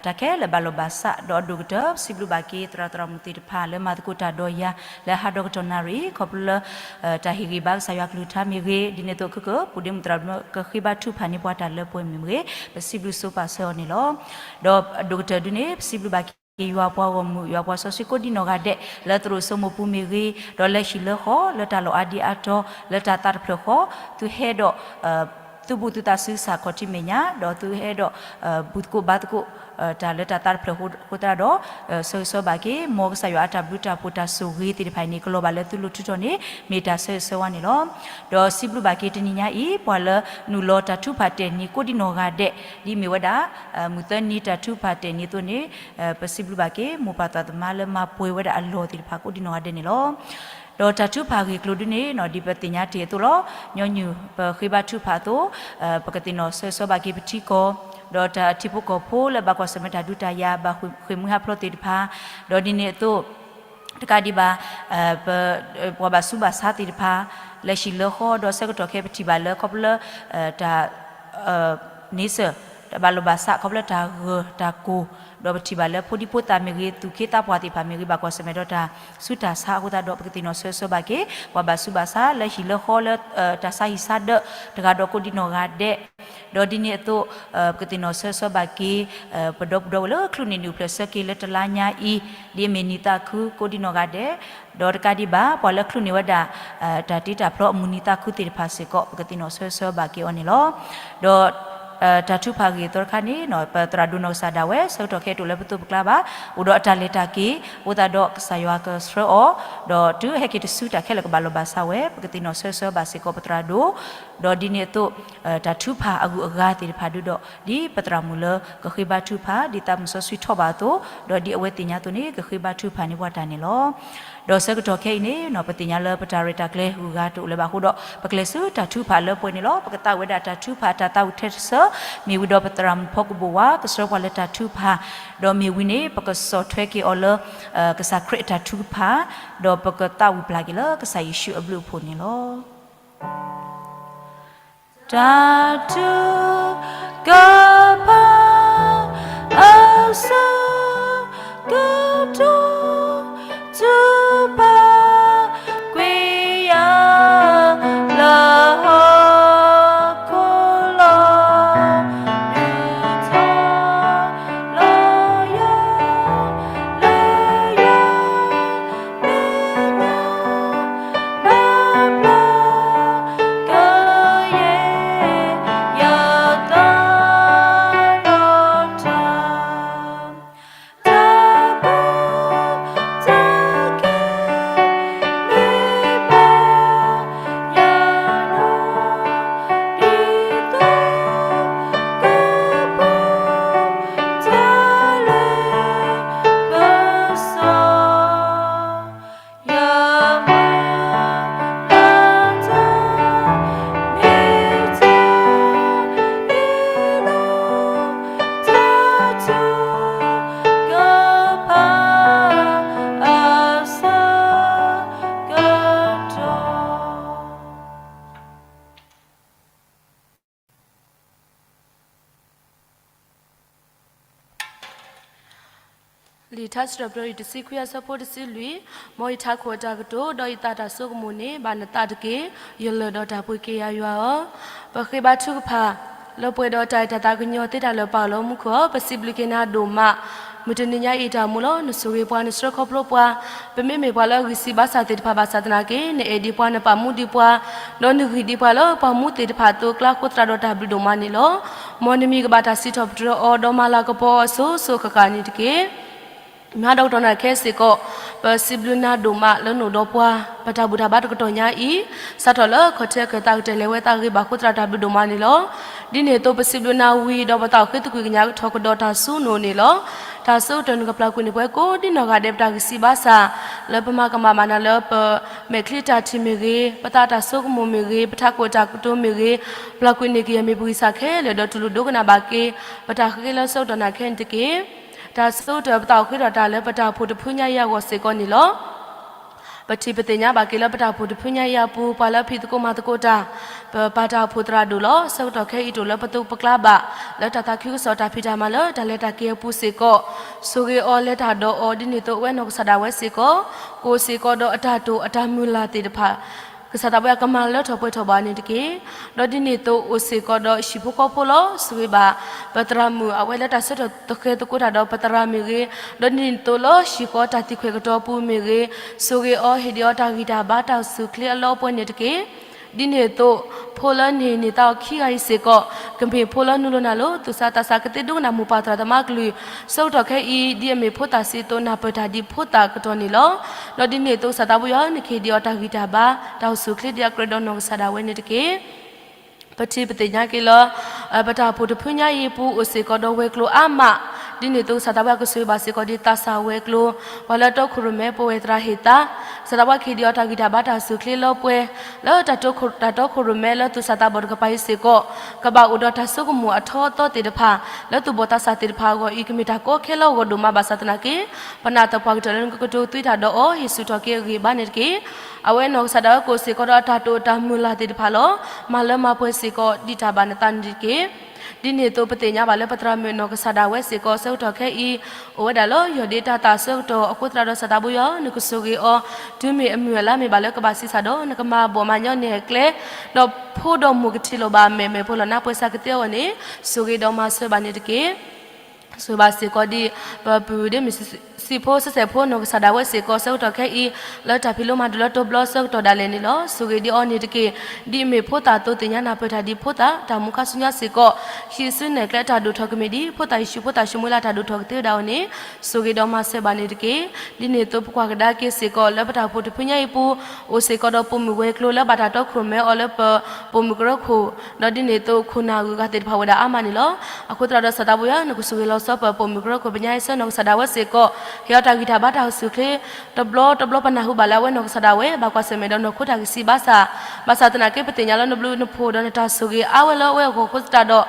တၢ်ခဲလၢာ်ဘၣ်လီၢ်ဘၣ်စး ဒီးအဒိၣ်ကတၢၢ် ပစံးဘျုးဘၣ်က့ၤသရၣ်သရၣ်မုၣ်သ့ၣ်တဖၣ်လၢမၤသကိးတၢ်ဒီးယၤ လၢဟးဒီးကတီၢ်နၣ်ရံၣ် ခီဖျိလၢ တၢ်ဟ့ၣ်ဂံၢ်ဘါကစၢ်ယွၤကလုၢ်ကထါမ့ၢ်ဂ့ၤ, ဒ်န့ၣ်အသိး ခဲကပူၤဒ့မုၣ်သရၣ်ဒိၣ်ကဃ့ဘါထုကဖၣ်န့ၢ်ပှၤတၢ်လၢပှဲၤမ့ၢ်ဂ့ၤ, ပစံးဘျုးဆိပာ်စၢၤအီၤန့ၣ်လီၤ. ဒီးအဒိၣ်ကတၢၢ်ဒုန့ၣ် ပစံးဘျုးဘၣ်က့ၤယွၤပှၤဂီၢ်မုၢ် ယွၤပှၤစီဆှံကိးဒံနီၢ်ဂၤဒဲး လၢသရိာ်စိမိၢ်ပူၤမ့ၢ်ဂ့ၤ, ဒီးလၢဟံၣ်လၢဃီ လၢတၢ်လီၢ်အါဒံအါတီၤ လၢတၢ်သးတဖျၢၣ်ဃီ သုဟဲဒီး သုဘူးသုသးဆူစၢ်ခီၣ်ထံးမဲာ်ညါ ဒီးသုဟဲဒီး ဘူၣ်သကိးဘါသကိး တၢ်လၢတၢ်သးတဖျၢၣ်အဃိသတးဒီး ဆၢဂ့ၤဆၢဝါဘၣ်က့ၤ မ်ကစၢ်ယွၤအတၢ်ဘျုးတၢ်ဖှိၣ်တၢ်ဆိၣ်ဂ့ၤသ့ၣ်တဖၣ်အံၤန့ၣ် ကလီၤဘၣ်လၢသုလိၤထုးထီၣ်န့ၣ် မ့ၢ်တၢ်ဆၢဂ့ၤဆၢဝါန့ၣ်လီၤ. ဒီးစံးဘျုးဘၣ်က့ၤတနံၤညါအံၤ ပှၤလၢနုာ်လီၤတၢ်ထုကဖၣ်တဲာ်န့ၢ်ကိးဒံနီၢ်ဂၤဒဲး ဒ်မ့ၢ်ဝဲဒၣ် မုၢ်သၢနံၤတၢ်ထုကဖၣ်တဲာ်န့ၢ်အသိးန့ၣ် ပစံးဘျုးဘၣ်က့ၤ မိၢ်ပၢ်သးသမါလၢမၤပှဲၤဝဲဒၣ်အလီၢ်သ့ၣ်တဖၣ်ကိးဒံနီၢ်ဂၤဒဲးန့ၣ်လီၤ. ဒီးတၢ်ထုကဖၣ်အဂ့ၢ်အကျိၤဒုန့ၣ် ဒ်ပသ့ၣ်ညါတ့ၢ်အသိးလီၤ. ညီနုၢ်ပဃ့ဘါထုကဖၣ်အသိး ပကသ့ၣ်နီၣ်ဆၢဂ့ၤဆၢဝါဘၣ်က့ၤပထံကီၢ် ဒီးတၢ်ထံဖိကီၢ်ဖိလၢဘၣ်ကွၢ်ဆၢၣ်မဲာ်တၢ်ဒုးတၢ်ယၤ ဘၣ်ဃ့ၢ်မှံဟးဖျိးသ့ၣ်တဖၣ် ဒီးဒ်န့ၣ်အသိး တကးဒံးဘၣ် ပှၤဘၣ်ဆူးဘၣ်ဆါသ့ၣ်တဖၣ် လၢဟံၣ်လၢဃီ ဒီးဆၢကတီၢ်ခဲအံၤပထံၣ်ဘၣ်လၢခီဖျိလၢ တၢ် န့ဆၢၣ် တၢ်ဘၣ်လိာ်ဘၣ်စး ခီဖျိလၢတၢ်ဂၢၢ်တၢ်ကျိၤ ဒီးပထံၣ်ဘၣ်လၢဖိဒံဖိသၣ်မ့ၢ်ဂ့ၤ သူၣ်က့သးပှၢ်သ့ၣ်တဖၣ်မ့ၢ်ဂ့ၤ ဘၣ်ကွၢ်ဆၢၣ်မဲာ်ဒီးတၢ်ဆူးတၢ်ဆါအဃိသတးဒီး ပကသ့ၣ်နီၣ်ဆၢဂ့ၤဆၢဝါဘၣ်က့ၤ ပှၤဘၣ်ဆူးဘၣ်ဆါလၢဟံၣ်လၢဃီလၢ တၢ်ဆါဟံၣ်ဆါဒၢး တဂၤဒီးကိးဒံနီၢ်ဂၤဒဲး ဒီးဒ်န့ၣ်အသိး ပကသ့ၣ်နီၣ်ဆၢဂ့ၤဆၢဝါဘၣ်က့ၤ ပဒီပုၢ်ဒီဝဲၢ်လၢချုးန့ၢ်နံၣ်အိၣ်ဖျဲၣ်ဆၢက့ၤလၢတလါညါအံၤ ဒ်အမ့ၢ်နံၣ်သးခုကိးဒံနီၢ်ဂၤဒဲး ဒီးတကးဒံးဘၣ် ပှၤလၢချုးန့ၢ်ဝဲဒၣ် တၢ်တ့တၢ်ဖျီအမုၢ်နံၤသးခုသ့ၣ်တဖၣ်စ့ၢ်ကီး ပကသ့ၣ်နီၣ်ဆၢဂ့ၤဆၢဝါဘၣ်က့ၤအီၤန့ၣ်လီၤ. ဒီး တၢ်ထုကဖၣ်အဂ့ၢ်အသီတခါန့ၣ် ပသရၣ်ဒိၣ်နီၢ်ကစၢ်ဒၣ်ဝဲ ဆၢကတီၢ်ခဲအံၤတအိၣ်လၢပသိးပကျါဘၣ်, အိၣ်ဒီးအတၢ်လဲၤတၢ်က့ၤ အဃိသတးဒီးကစၢ်ယွၤကဆှၢအီၤ, ဒီးတုၤဟဲက့ၤတစုတၢ်ခဲလၢာ်ကဘၣ်လိာ်ဘၣ်စးဝဲ ပကသ့ၣ်နီၣ်ဆၢဂ့ၤဆၢဝါဘၣ်စ့ၢ်ကီးပသရၣ်ဒိၣ်, ဒီးဒ်န့ၣ်အသိး တၢ်ထုကဖၣ်အဂုၤအဂၤသ့ၣ်တဖၣ်ဒုဒီး ဒ်ပသရၣ်မုၣ်လၢကဃ့ဘါထုကဖၣ် ဒ်သးမုၢ်စီဆှံထီၣ်ဘၣ်အသိး, ဒီးဒ်အဝဲသ့ၣ်ညါအသိးန့ၣ် ကဃ့ဘါထုကဖၣ်န့ၢ်ပှၤတၢ်န့ၣ်လီၤ. ဒီးဆၢကတီၢ်ခဲအံၤန့ၣ် ပသ့ၣ်ညါလၢပတၢ်ရဲၣ်တၢ်ကျဲၤဂုၤဂၤတအိၣ်လၢၤဘၣ်အဃိဒီး ပကျဲၤဆူတၢ်ထုကဖၣ်လၢပှဲၤန့ၣ်လီၤ. ပကသးဝံၣ်ဝဲဒၣ်တၢ်ထုကဖၣ်တၢ်သးဝံၣ်ထဲတဆၢ မ့ၢ်ဝံၤဒီးပသရၣ်မုၣ်ဖီကဘိၣ်ဝါ ကဆှၢပှၤလၢတၢ်ထုကဖၣ်, ဒီးမ့ၢ်ဝံၤန့ၣ် ပကဆီၣ်ထွဲက့ၤအီၤလၢ ကစၢ်ခရံာ်အတၢ်ထုကဖၣ်, ဒီးပကသးဝံၣ်ပျၢ်က့ၤလၢကစၢ်ယ့ၣ်ၡူးအဘျုးအဖှိၣ်န့ၣ်လီၤ. တၢ်ထုကဖၣ် အဆၢကတီၢ် ထုကဖၣ်ကွံာ်ယၤ လၢဟီၣ်ခိၣ်လီၤ ဒုးထီၣ်လီၤယၤ လၢယၤ မဲာ်ညါ ဘၣ်ဘျါ ကယဲၢ် ယသးဒီးတၢ် တၢ်ဘၣ်တၢ်ကဲ မ့ၢ်ဘၣ်ယၤဒီး ဒ်သိးကပှဲၤ တၢ်လၢပစီ ယမၤလၢတၢ် မ့ၢ်တၢ်အံၤလီၤ တၢ်ထုကဖၣ် အဆၢကတီၢ် လံာ်ထါစံးထီၣ်ပတြၢၤ တဆံခွံ အဆၢဖိတဆံလွံၢ်, မ်ယထးခိၣ်အတၢ်ကတိၤ ဒီးယသးတၢ်ဆိကမိၣ်န့ၣ် ဘၣ်နသးတက့ၢ်. ယလၢၢ်ဒီးတၢ်ပှ့ၤက့ၤယၤယွၤဧၢ. ပဃ့ဘါထုကဖၣ် လၢပှဲၤဒီးတၢ်အဲၣ်တၢ်သးကညီၤသ့တၢ်လၢပာ်လီၤမူခိၣ်ဧၢ, ပစံးဘျုးက့ၤနၤဒိၣ်မး မုၢ်တနံၤညါအံၤတၢ်မူလီၤ. နဆိၣ်ဂ့ၤပှၤ နဆှၢခီဖျိပှၤ, ပမ့မ့ၢ်ပှၤလၢအဂံၢ်စၢ်ဘါစၢ်သ့ၣ်တဖၣ်ဘၣ်ဆၣ်သနာ်က့ နအဲၣ်ဒံးပှၤ နပာ်မူဒံးပှၤ, ဒီးနဂံၢ်ဒံးပှၤလၢပှၤမူသ့ၣ်တဖၣ်အသိး ကျါဃိသတးဒီးတၢ်ဘျုးဒိၣ်မးန့ၣ်လီၤ. မ်နမံၤကဘၣ်တၢ်စံးထီၣ်ပတြၢၤအီၤ ဒီးမၤလၤကပီၤအီၤအစိၤစိၤဃၣ်ဃၣ်န့ၣ်တက့ၢ်. မၤဒီးကတီၢ်နၢ်ခဲစ့ၢ်ကီး ပစံးဘျုးနၤဒိၣ်မးလၢနအိၣ်ဒီးပှၤ, ပတၢ်ဘူၣ်တၢ်ဘါတကတီၢ်ညါအံၤ စးထီၣ်လၢခီၣ်ထံးခၢၣ်သးကတၢၢ်လဲၤဝဲသးဂ့ၤဘၣ်ဃိသတးဒီးတၢ်ဘျုးဒိၣ်မးန့ၣ်လီၤ. ဒ်န့ၣ်အသိးပစံးဘျုးနၤဝံၤဒီးပသးအိၣ်ဃ့သကွံာ်ကညးထီၣ်ကဒီးတၢ်စူၤနိာ်န့ၣ်လီၤ. တၢ်ဆၢကတီၢ်နကပျၢ်ကွံာ်န့ၢ်ပှၤကိးဒံနီၢ်ဂၤဒဲးပတၢ်ဂံၢ်စၢ်ဘါစၢ် လၢပမၤကမၣ်ဘၣ်နၤလၢပမဲာ်ချံတၢ်ထံၣ်မ့ၢ်ဂ့ၤ, ပသးတၢ်ဆိကမိၣ်မ့ၢ်ဂ့ၤ, ပထးခိၣ်တၢ်ကတိၤမ့ၢ်ဂ့ၤ, ပျၢ်ကွံာ်န့ၢ်က့ၤယမ့ၢ်ပဂံၢ်စၢ်ခဲလၢာ်ဒီးတူၢ်လိာ်ဒိကနၣ်ဘၣ်က့ၤ ပတၢ်ဃ့လၢဆၢကတီၢ်နၢ်ခဲန့ၣ်တက့ၢ်. တၢ်ဆၢကတီၢ်ပသးအိၣ်ဃ့ထီၣ်တၢ်လၢပတၢ်အိၣ်ဖှိၣ်တဖုညါအံၤအဂီၢ်စ့ၢ်ကီးန့ၣ်လီၤ. ပထံၣ်ပသ့ၣ်ညါဘၣ်က့ၤလၢပတၢ်အိၣ်ဖှိၣ်တဖုညါအံၤအပူၤ ပှၤလၢဖံးသကိးမၤသကိးတၢ် ပပၢ်တၢ်အိၣ်ဖှိၣ်သရၣ်ဒိၣ်လီၤ. ဆၢကတီၢ်ခဲအံၤတအိၣ်လၢပသိးပကျါဘၣ် လၢတၢ်သးခုကစီၣ်တၢ်ဖံးတၢ်မၤလၢတၢ်လဲၤတၢ်က့ၤအပူၤစ့ၢ်ကီး ဆိၣ်ဂ့ၤအီၤလဲၤတၢ်ဒီးအီၤ ဒ်န့ၣ်အသိးအဝဲနီၢ်ကစၢ်ဒၣ်ဝဲစ့ၢ်ကီး ကအိၣ်စ့ၢ်ကီးဒီးအတၢ်တိာ်အတၢ်မုၢ်လၢ်သ့ၣ်တဖၣ် ကစၢ်သးပှၢ်ကမၤလၢထီၣ်ပှဲၤထီၣ်ဘၣ်န့ၣ်တက့ၢ်. ဒီးဒ်န့ၣ်အသိးအိၣ်စ့ၢ်ကီးဒီးဟံၣ်ဖိဃီဖိလီၤ. ဆိၣ်ဂ့ၤဘၣ် ပသရၣ်မုၣ်အဝဲလၢတၢ်ဆၢကတီၢ်သဃဲၤသကိးတၢ်ဒီးပသရၣ်မုၣ်ဂ့ၤ, ဒီးဒ်န့ၣ်အသိးလၢဟံၣ်ဃီတၢ်သံကွၢ်ကတီၤအပူၤမ့ၢ်ဂ့ၤ, ဆိၣ်ဂ့ၤအီၤဟ့ၣ်ဒံးအီၤတၢ်ဂံၢ်တၢ်ဘါတၢ်အိၣ်ဆူၣ်အိၣ်ချ့အလီအပှဲၤန့ၣ်တက့ၢ်. ဒ်န့ၣ်အသိး ဖိလၢနဟ့ၣ်န့ၢ်သးအီၤခံဂၤအံၤစ့ၢ်ကီး ကမ့ၢ်ဖိလၢနုာ်လီၤနၢ်လိၤ သူၣ်စၢ်သးစၢ်ကသ့ဒိကနၣ်မိၢ်ပၢ်သရၣ်သမါအကလုၢ်, ဆၢကတီၢ်ခဲအံၤ ဒ်အမ့ၢ်ဖိသၣ်စံသိးနၢ်ပၢၢ်တၢ်ဒ်ဖိသၣ်ကတီၢ်န့ၣ်လီၤ. ဒီးဒ်န့ၣ်အသိးကစၢ်သးပှၢ်ယွၤ နကဟ့ၣ်ဒံးအီၤတၢ်ဂံၢ်တၢ်ဘါ တၢ်အိၣ်ဆူၣ်အိၣ်ချ့ဒ်အကြၢးဒီးနီၢ်ကစၢ်ဒၣ်ဝဲန့ၣ်တက့ၢ်. ပထံၣ်ပသ့ၣ်ညါက့ၤလၢ ပတၢ်အိၣ်ဖှိၣ်တဖုညါအံၤအပူၤ အိၣ်စ့ၢ်ကီးဒီးဝဲၤကျိၤအါမး, ဒ်န့ၣ်အသိးကစၢ်သးပှၢ်ကဆိၣ်ဂ့ၤဘၣ်စ့ၢ်ကီးဒ်သးစၢ်ဝဲၤကျိၤ, ပှၤလၢတီခိၣ်ရိၣ်မဲပဝဲၢ်သရၣ်ဟ့ၣ်သါ, ကစၢ်သးပှၢ်ကဟ့ၣ်ဒံးအီၤတၢ်ဂံၢ်တၢ်ဘါတၢ်အိၣ်ဆူၣ်အိၣ်ချ့လီပှဲၤ, လၢတၢ်တီခိၣ်ရိၣ်မဲလၢသူၣ်စၢ်သးဘီၣ်တကပၤအံၤစ့ၢ်ကီး ကဘၣ်အိၣ်ဒီးတၢ်ဆိကမိၣ်အထီအသီသ့ၣ်တဖၣ် လၢသူၣ်ဘီၣ်သးစၢ်သ့ၣ်တဖၣ်အဂီၢ်အံၤ ကမ့ၢ်တၢ်ကီခဲလၢအဂီၢ်ဒိၣ်မးဘၣ်ဆၣ်သနာ်က့ ပနာ်သပှၢ်ကတၢၢ်လၢနကကတိၤသွံတၢ်ဒီးအီၤ ဟ့ၣ်ဆူၣ်ထီၣ်က့ၤအဂ့ၢ်ဘါန့ၣ်တက့ၢ်. အဝဲနီၢ်ကစၢ်ဒၣ်ဝဲကအိၣ်စ့ၢ်ကီးဒီးအတၢ်တိာ်အတၢ်မုၢ်လၢ်သ့ၣ်တဖၣ်လီၤ. မၤလၢမၤပှဲၤစ့ၢ်ကီးဒ်တၢ်ဘၣ်နသးန့ၣ်တက့ၢ်. ဒ်န့ၣ်အသိးပသ့ၣ်ညါဘၣ်လၢပသရၣ်မုၣ်နီၢ်ကစၢ်ဒၣ်ဝဲစ့ၢ်ကီး ဆၢကတီၢ်ခဲအံၤ အိၣ်ဝဲဒၣ်လၢယီၢ်ဒ့တၢ်သးဆၢကတီၢ် အဃိသတးဒီးကစၢ်သးပှၢ်ယွၤ နကဆိၣ်ဂ့ၤအီၤ တုၤမ့ၢ်အမုၢ်အလါမ့ၢ်ဘၣ်လၢကဘၣ်ဆံးစၢ်ဒီး နကမၤဘီၣ်မၤညီနဲၣ်ကျဲ ဒီးဖိဒီးမိၢ်ကထံၣ်လိာ်ဘၣ်အမဲာ်မဲာ်ဖိလီၤနါပှဲၤစးကသ့အဂီၢ်န့ၣ် ဆိၣ်ဂ့ၤဒီးမၤစၢၤဘၣ်န့ၣ်တက့ၢ်. ဆိၣ်ဂ့ၤဘၣ်စ့ၢ်ကီးဒ် ပပုၢ်ဒ့မုၣ်စံးဖိစဲးဖိနီၢ်ကစၢ်ဒၣ်ဝဲစ့ၢ်ကီး ဆၢကတီၢ်ခဲအံၤ လၢတၢ်ဖံးလိမၤဒိးလၢတဘျီဆၢကတီၢ်ဒၣ်လဲာ်န့ၣ်လီၤ. ဆိၣ်ဂ့ၤဒံးအီၤန့ၣ်တက့ၢ်. ဒ်အမ့ၢ်ဖိသၣ်သိးသ့ၣ်ညါနၢ်ပၢၢ်တၢ်ဒ်ဖိသၣ် တၢ်မူခါဆူညါစ့ၢ်ကီး ဟံးစုနဲၣ်ကျဲတၢ်ဒိၣ်ထီၣ်ကမ့ၢ်ဒ် ဖိသၣ်ယ့ၣ်ၡူးဖိသၣ်ၡမူၤအ့လးတၢ်ဒိၣ်ထီၣ်ကသ့ဝဲဒၣ်အဂီၢ်န့ၣ် ဆိၣ်ဂ့ၤဒီးမၤစၢၤဘၣ်န့ၣ်တက့ၢ်. ဒ်န့ၣ်အသိးပကွၢ်ကဒါက့ၤစ့ၢ်ကီးလၢပတၢ်အိၣ်ဖှိၣ်တဖုညါအံၤအပူၤ အိၣ်စ့ၢ်ကီးဒီးပိာ်မုၣ်ဝဲၤကျိၤလၢဘၣ်တၢ်တီခိၣ်ရိၣ်မဲအီၤလၢပပိာ်မုၣ်ကရၢခိၣ် ဒီးဒ်န့ၣ်အသိးခိၣ်နၢ်ဂုၤဂၤသ့ၣ်တဖၣ်ဝဲဒၣ်အါမးန့ၣ်လီၤ. အဃိသတးဒီးကစၢ်သးပှၢ်ယွၤ နကဆိၣ်ဂ့ၤလီၤဆီပပိာ်မုၣ်ကရၢခိၣ်ပညါအံၤဆၢနီၢ်ကစၢ်ဒၣ်ဝဲစ့ၢ်ကီး ဟ့ၣ်အီၤတၢ်ဂံၢ်တၢ်ဘါတၢ်အိၣ်ဆူၣ်အိၣ်ချ့ တဘျီတဘျီပနၢ်ဟူဘၣ်လၢအဝဲနီၢ်ကစၢ်ဒၣ်ဝဲ ဘၣ်ကွၢ်ဆၢၣ်မဲာ်ဒီးနီၢ်ခိတၢ်ကဆံးဘၣ်ဆၣ်, ဘၣ်ဆၣ်သနာ်က့ပသ့ၣ်ညါလၢနဘျုးနဖှိၣ်ဒီးနတၢ်ဆိၣ်ဂ့ၤအါဝဲလၢအဝဲအဂီၢ်အဃိသတးဒီး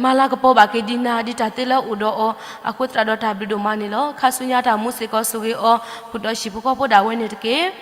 မၤလၤကပီၤဘၣ်က့ၤဒံးနၤဒ်တၢ်သ့လၢအအိၣ်ဒီးအီၤ, အဃိသတးဒီးတၢ်ဘျုးဒိၣ်မးန့ၣ်လီၤ. ခါဆူညါတၢ်မူစ့ၢ်ကီးဆိၣ်ဂ့ၤအီၤ ဃုာ်ဒီးဟံၣ်ဖိဃီဖိဒၣ်ဝဲန့ၣ်တက့ၢ်.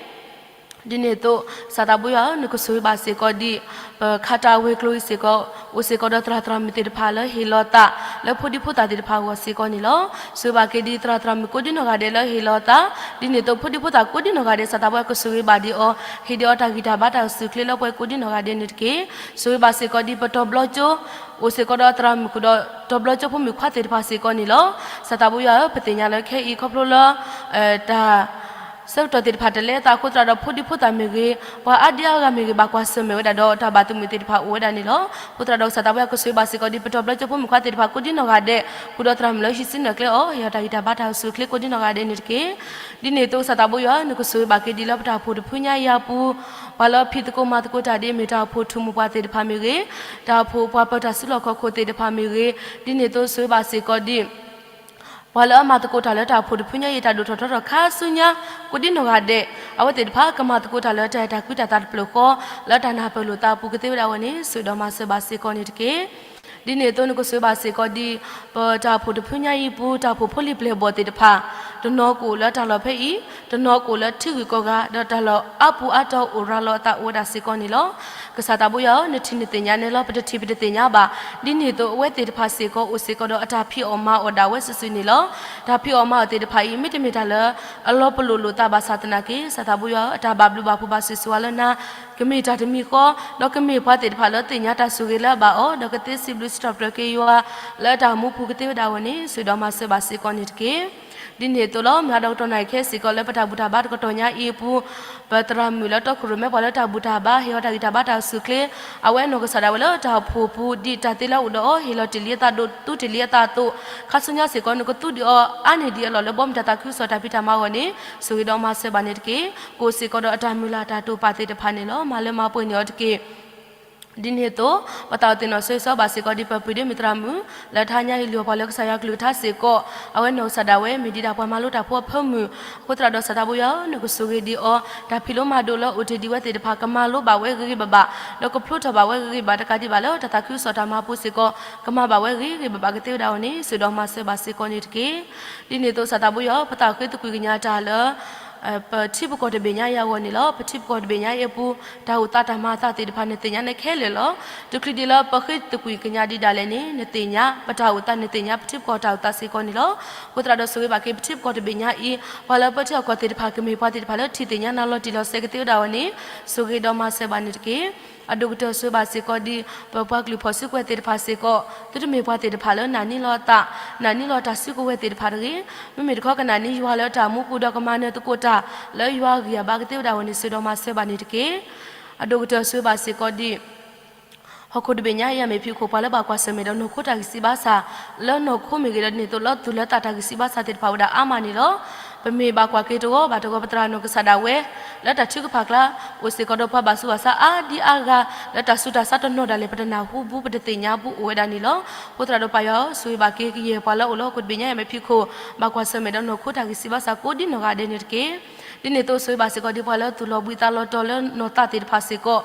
ဒ်န့ၣ်အသိး ကစၢ်သးပှၢ်ယွၤဧၢ, နကဆိၣ်ဂ့ၤဘၣ်စ့ၢ်ကီးဒ် ပခါတၢ်ဝဲၤကျိၤအံၤစ့ၢ်ကီး အိၣ်စ့ၢ်ကီးဒီးသရၣ်သရၣ်မုၣ်သ့ၣ်တဖၣ်လၢဟ့ၣ်လီၤသး လၢဖိဒံဖိသၣ်သ့ၣ်တဖၣ်အဂီၢ်စ့ၢ်ကီးန့ၣ်လီၤ. ဆိၣ်ဂ့ၤဘၣ်က့ၤဒ်သရၣ်သရၣ်မုၣ်ကိးဒံနီၢ်ဂၤဒဲးလၢဟ့ၣ်လီၤသး, ဒ်န့ၣ်အသိးဖိဒံဖိသၣ်ကိးဒံနီၢ်ဂၤဒဲး ကစၢ်သးပှၢ်ကဆိၣ်ဂ့ၤဘၣ်ဒံးအီၤ, ဟ့ၣ်ဒံးအီၤတၢ်ဂံၢ်တၢ်ဘါတၢ်အိၣ်ဆူၣ်အိၣ်ချ့လၢပှဲၤကိးဒံနီၢ်ဂၤဒဲးန့ၣ်တက့ၢ်. ဆိၣ်ဂ့ၤဘၣ်စ့ၢ်ကီးဒ်ပတီၢ်ဘျီကၠိ အိၣ်စ့ၢ်ကီးဒီးသရၣ်မုၣ်ဃုာ်ဒီး တီၢ်ဘျီကၠိဖိမုၣ်ခွါသ့ၣ်တဖၣ်စ့ၢ်ကီးန့ၣ်လီၤ. ကစၢ်သးပှၢ်ယွၤဧၢ, ပသ့ၣ်ညါလၢခဲအံၤခီဖျိလၢ တၢ်ဆၢကတီၢ်သ့ၣ်တဖၣ်တလဲအသးအဃိသတးဒီး ဖိဒံဖိသၣ်မ့ၢ်ဂ့ၤ, ပှၤအါဒံအါဂၤမ့ၢ်ဂ့ၤ ဘၣ်ကွၢ်ဆၢၣ်မဲာ်ဝဲဒၣ်ဒီးတၢ်ဘၣ်သုးမုၢ်သ့ၣ်တဖၣ်အိၣ်ဝဲဒၣ်န့ၣ်လီၤ. အဃိသတးဒီးကစၢ်သးပှၢ်ယွၤကဆိၣ်ဂ့ၤဘၣ်စ့ၢ်ကီးဒ်ပတီၢ်ဘျီကၠိဖိမုၣ်ခွါသ့ၣ်တဖၣ်ကိးဒံနီၢ်ဂၤဒဲး, ဃုာ်ဒီးသရၣ်မုၣ်လၢဟံးစုနဲၣ်ကျဲအီၤ ဟ့ၣ်အီၤတၢ်ဂံၢ်တၢ်ဘါတၢ်အိၣ်ဆူၣ်အိၣ်ချ့ကိးဒံနီၢ်ဂၤဒဲးန့ၣ်တက့ၢ်. ဒ်န့ၣ်အသိးကစၢ်သးပှၢ်ယွၤဧၢ, နကဆိၣ်ဂ့ၤဘၣ်က့ၤဒ်လၢပတၢ်အိၣ်ဖှိၣ်တဖုညါအံၤအပူၤ ပှၤလၢအဖံးသကိးမၤသကိးတၢ်ဒ်အမ့ၢ်တၢ်အိၣ်ဖှိၣ်ထူၣ်မိၢ်ပှၢ်သ့ၣ်တဖၣ်မ့ၢ်ဂ့ၤ, တၢ်အိၣ်ဖှိၣ်ပှၤပၢၤတၢ်စုလီၢ်ခီၣ်ခိၣ်သ့ၣ်တဖၣ်မ့ၢ်ဂ့ၤ, ဒ်န့ၣ်အသိးဆိၣ်ဂ့ၤဘၣ်စ့ၢ်ကီးဒ် ပှၤလၢအမၤသကိးတၢ်လၢတၢ်အိၣ်ဖှိၣ်တဖုညါအံၤ တၢ်ဒိၣ်ထီၣ်ထီထီၣ်ခါဆူညါ ကိးဒံနီၢ်ဂၤဒဲး, အဝဲသ့ၣ်တဖၣ်ကမၤသကိးတၢ်လၢတၢ်အဲၣ်တၢ်ကွံတၢ်သးတဖျၢၣ်ဃီ လၢတၢ်နၢ်ပၢၢ်လိာ်သးအပူၤကသ့ဝဲဒၣ်အဂီၢ်န့ၣ် ဆိၣ်ဂ့ၤဒီးမၤစၢၤဘၣ်စ့ၢ်ကီးန့ၣ်တက့ၢ်. ဒ်န့ၣ်အသိးနကဆိၣ်ဂ့ၤဘၣ်စ့ၢ်ကီးဒ် ပတၢ်အိၣ်ဖှိၣ်တဖုညါအံၤအပူၤ တၢ်အိၣ်ဖှိၣ်ဖိလံၤပျဲၢ်ဘီၣ်သ့ၣ်တဖၣ် တနီၤကအိၣ်လၢတၢ်လီၢ်ဖဲအံၤ, တနီၤကအိၣ်လၢထံဂုၤကီၢ်ဂၤ ဒီးတၢ်လီၢ်အါပူၤအါတီၤအိၣ်ရၤလီၤအသးအိၣ်ဝဲဒၣ်စ့ၢ်ကီးန့ၣ်လီၤ. ကစၢ်သးဘိယွၤဧၢ, နထံၣ်နသ့ၣ်ညါနဲလီၤ, ပတထံၣ်ပတသ့ၣ်ညါဘၣ်. ဒ်န့ၣ်အသိးအဝဲသ့ၣ်တဖၣ်စ့ၢ်ကီး အိၣ်စ့ၢ်ကီးဒီးအတၢ်ဖံးအီၣ်မၤအီၣ်ဒၣ်ဝဲစုာ်စုာ်န့ၣ်လီၤ. တၢ်ဖံးအီၣ်မၤအီၣ်သ့ၣ်တဖၣ်အံၤ မ့တမ့ၢ်တၢ်လၢအလီၤပလိာ်လိာ်သးဘၣ်ဆၣ်သနာ်က့ ကစၢ်သးဘိယွၤဧၢ, အတၢ်ဘၣ်ဘျုးဘၣ်ဖှိၣ်ဘၣ်ဆိၣ်ဂ့ၤဆိၣ်ဝါလၢနၤ, ကမ့ၢ်တၢ်တမံၤဃီ, ဒီးကမ့ၢ်ပှၤသ့ၣ်တဖၣ်လၢသ့ၣ်ညါတၢ်ဆိၣ်ဂ့ၤလၢအဘၣ်အီၤ, ဒီးကသ့စံးဘျုးစံးထီၣ်ပတြၢၤက့ၤယွၤ လၢအတၢ်မူပူၤကသ့ဝဲဒၣ်အဂီၢ်န့ၣ် ဆိၣ်ဂ့ၤဒီးမၤစၢၤဘၣ်စ့ၢ်ကီးန့ၣ်တက့ၢ်. ဒ်န့ၣ်အသိးလီၤ. မုၢ်ဟါဒီးကတီၢ်နၣ်ရံၣ်ခဲအံၤစ့ၢ်ကီး လၢပတၢ်ဘူၣ်တၢ်ဘါတကတီၢ်ညါအံၤအပူၤ, ပသရၣ်မုၣ်လၢတီခိၣ်ရိၣ်မဲပှၤလၢတၢ်ဘူၣ်တၢ်ဘါ ဟ့ၣ်အီၤတၢ်ဂံၢ်တၢ်ဘါတၢ်အိၣ်ဆူၣ်အိၣ်ချ့, အဝဲနီၢ်ကစၢ်ဒၣ်ဝဲလၢတၢ်အိၣ်ဖှိၣ်အပူၤ ဒ်တၢ်သ့လၢအအိၣ်ဒီးအီၤ ဟ့ၣ်လီၤတ့ၢ်လံအသးဒိၣ် သူတ့ၢ်လံအသးအသိး, ခါဆူညါစ့ၢ်ကီး နကသူဒံးအီၤအါန့ၢ်ဒံးအလီၢ်လၢဘီမုၢ်တၢ်သးခုကစီၣ်တၢ်ဖံးတၢ်မၤအဂီၢ်န့ၣ် ဆိၣ်ဂ့ၤဒီးမၤစၢၤဘၣ်န့ၣ်တက့ၢ်. ကအိၣ်စ့ၢ်ကီးဒီးအတၢ်မုၢ်လၢ်တၢ်တိာ်ပာ်သ့ၣ်တဖၣ်န့ၣ်လီၤ. မၤလၢမၤပှဲၤန့ၢ်အီၤတက့ၢ်. ဒ်န့ၣ်အသိး ပသးအိၣ်သ့ၣ်နီၣ်ဆိၣ်ဂ့ၤဆိၣ်ဝါဘၣ်စ့ၢ်ကီးဒ်ပပုၢ်ဒ့မုၣ်သရၣ်မုၣ် လၢတဟါညါအံၤ လုၢ်အီၣ်ပှၤလၢကစၢ်ယွၤကလုၢ်ကထါစ့ၢ်ကီး, အဝဲနီၢ်ကစၢ်ဒၣ်ဝဲ မ့ၢ်ဒံးဒၣ်ပှၤမၤလိတၢ်ဖိအဖၢမုၢ်, အဃိသတးဒီးစီၤသးဘိယွၤဧၢ, နကဆိၣ်ဂ့ၤဒံးအီၤ, တၢ်ဖံးလိမၤဒိးလၢအိၣ်တ့ၢ်ဒံးဝဲသ့ၣ်တဖၣ် ကမၤလိဘၣ်ဝဲဂ့ၤဂ့ၤဘၣ်ဘၣ်, ဒီးကဖျိထီၣ်ဘၣ်ဝဲဂ့ၤဂ့ၤဘၣ် တကးဒံးဘၣ်လၢတၢ်သးခုကစီၣ်တၢ်မၤအပူၤစ့ၢ်ကီး ကမၤဘၣ်ဝဲဂ့ၤဂ့ၤဘၣ်ဘၣ်ကသ့ဝဲဒၣ်အဂီၢ်န့ၣ် ဆိၣ်ဂ့ၤဒီးမၤစၢၤဘၣ်စ့ၢ်ကီးန့ၣ်တက့ၢ်. ဒ်န့ၣ်အသိးစီၤသးဘိယွၤဧၢ, ပသးအိၣ်ဃ့သကွံၢ်ကညးတၢ်လၢ ပထံပကီၢ်တဘ့ၣ်ညါအံၤအဂီၢ်န့ၣ်လီၤ. ပထံပကီၢ်တဘ့ၣ်ညါအံၤအပူၤ တၢ်အိၣ်သးတၢ်မၤအသးသ့ၣ်တဖၣ်န့ၣ်သ့ၣ်ညါန့ၣ်ခဲလၢာ်လီၤ. တချုးဒံးလၢပဃ့သကွံၢ်ကညးဒံးဒၣ်လဲာ်န့ၣ် နသ့ၣ်ညါ ပတၢ်အိၣ်သး နသ့ၣ်ညါ ပထံပကီၢ်တၢ်အိၣ်သးစ့ၢ်ကီးန့ၣ်လီၤ. အဃိသတးဒီးဆိၣ်ဂ့ၤဘၣ်က့ၤပထံပကီၢ်တဘ့ၣ်ညါအံၤ ပှၤလၢပထံပကီၢ်သ့ၣ်တဖၣ် ကမ့ၢ်ပှၤသ့ၣ်တဖၣ်လၢထံၣ်သ့ၣ်ညါနၤလီၤတံၢ်လီၤဆဲးကသ့ဝဲဒၣ်အဂီၢ်န့ၣ် ဆိၣ်ဂ့ၤဒီးမၤစၢၤဘၣ်န့ၣ်တက့ၢ်. အဒိၣ်ကတၢၢ်ဆိၣ်ဂ့ၤဘၣ်စ့ၢ်ကီးဒ် ပပှၤကလုာ်ဖီၣ်စုကဝဲၤသ့ၣ်တဖၣ်စ့ၢ်ကီး သုတမ့ၢ်ပှၤသ့ၣ်တဖၣ်လၢနာ်န့ၢ်လီၤအသး, နာ်န့ၢ်လီၤတၢ်စုကဝဲၤသ့ၣ်တဖၣ်တဂ့ၤ, မ့မ့ၢ်တခီကနာ်န့ၢ်ယွၤလၢတၢ်မူပူၤဒီးကမၤနၢၤသကိးတၢ်လၢယွၤဂံၢ်အဘါကသ့ဝဲဒၣ်အဂီၢ်န့ၣ် ဆိၣ်ဂ့ၤဒီးမၤစၢၤဘၣ်န့ၣ်တက့ၢ်. အဒိၣ်ကတၢၢ်ဆိၣ်ဂ့ၤဘၣ်စ့ၢ်ကီးဒ် ဟီၣ်ခိၣ်တဘ့ၣ်ညါအံၤအမဲာ်ဖံးခိၣ် ပှၤလၢဘၣ်ကွၢ်ဆၢၣ်မဲာ်ဒီးနီၢ်ခိတၢ်ဂံၢ်စၢ်ဘါစၢ် လၢနီၢ်ခိမ့ၢ်ဂ့ၤဒီးဒ်န့ၣ်အသိးလၢသူၣ်လၢသးတၢ်ဂံၢ်စၢ်ဘါစၢ်သ့ၣ်တဖၣ်အိၣ်ဝဲဒၣ်အါမးန့ၣ်လီၤ. ပမ့ၢ်ဘၣ်ကွၢ်က့ၤတဂီၤဘၣ်တဂီၤ ပသရၣ်နီၢ်ကစၢ်ဒၣ်ဝဲ လၢတၢ်ထုကဖၣ်ကျါ အိၣ်စ့ၢ်ကီးဒီးပှၤဘၣ်ဆူးဘၣ်ဆါအါဒံအါဂၤ လၢတၢ်ဆူးတၢ်ဆါတနီၤဒၣ်လဲာ် ပတနၢ်ဟူဘူး ပတသ့ၣ်ညါဘူးအိၣ်ဝဲဒၣ်န့ၣ်လီၤ. အဃိသတးဒီးပၢ်ယွၤဧၢ, ဆိၣ်ဂ့ၤဘၣ်က့ၤကယဲၢ်ပှၤလၢအိၣ်လၢဟီၣ်ခိၣ်တဘ့ၣ်ညါအံၤအမဲာ်ဖံးခိၣ် ဘၣ်ကွၢ်ဆၢၣ်မဲာ်ဒီးနီၢ်ခိတၢ်ဂံၢ်စၢ်ဘါစၢ်ကိးဒ်နီၢ်ဂၤဒဲးန့ၣ်တက့ၢ်. ဒ်န့ၣ်အသိးဆိၣ်ဂ့ၤဘၣ်စ့ၢ်ကီးဒ်ပှၤလၢသူၣ်လီၤဘှံးသးလီၤတီၤလၢနီၢ်သးသ့ၣ်တဖၣ်စ့ၢ်ကီး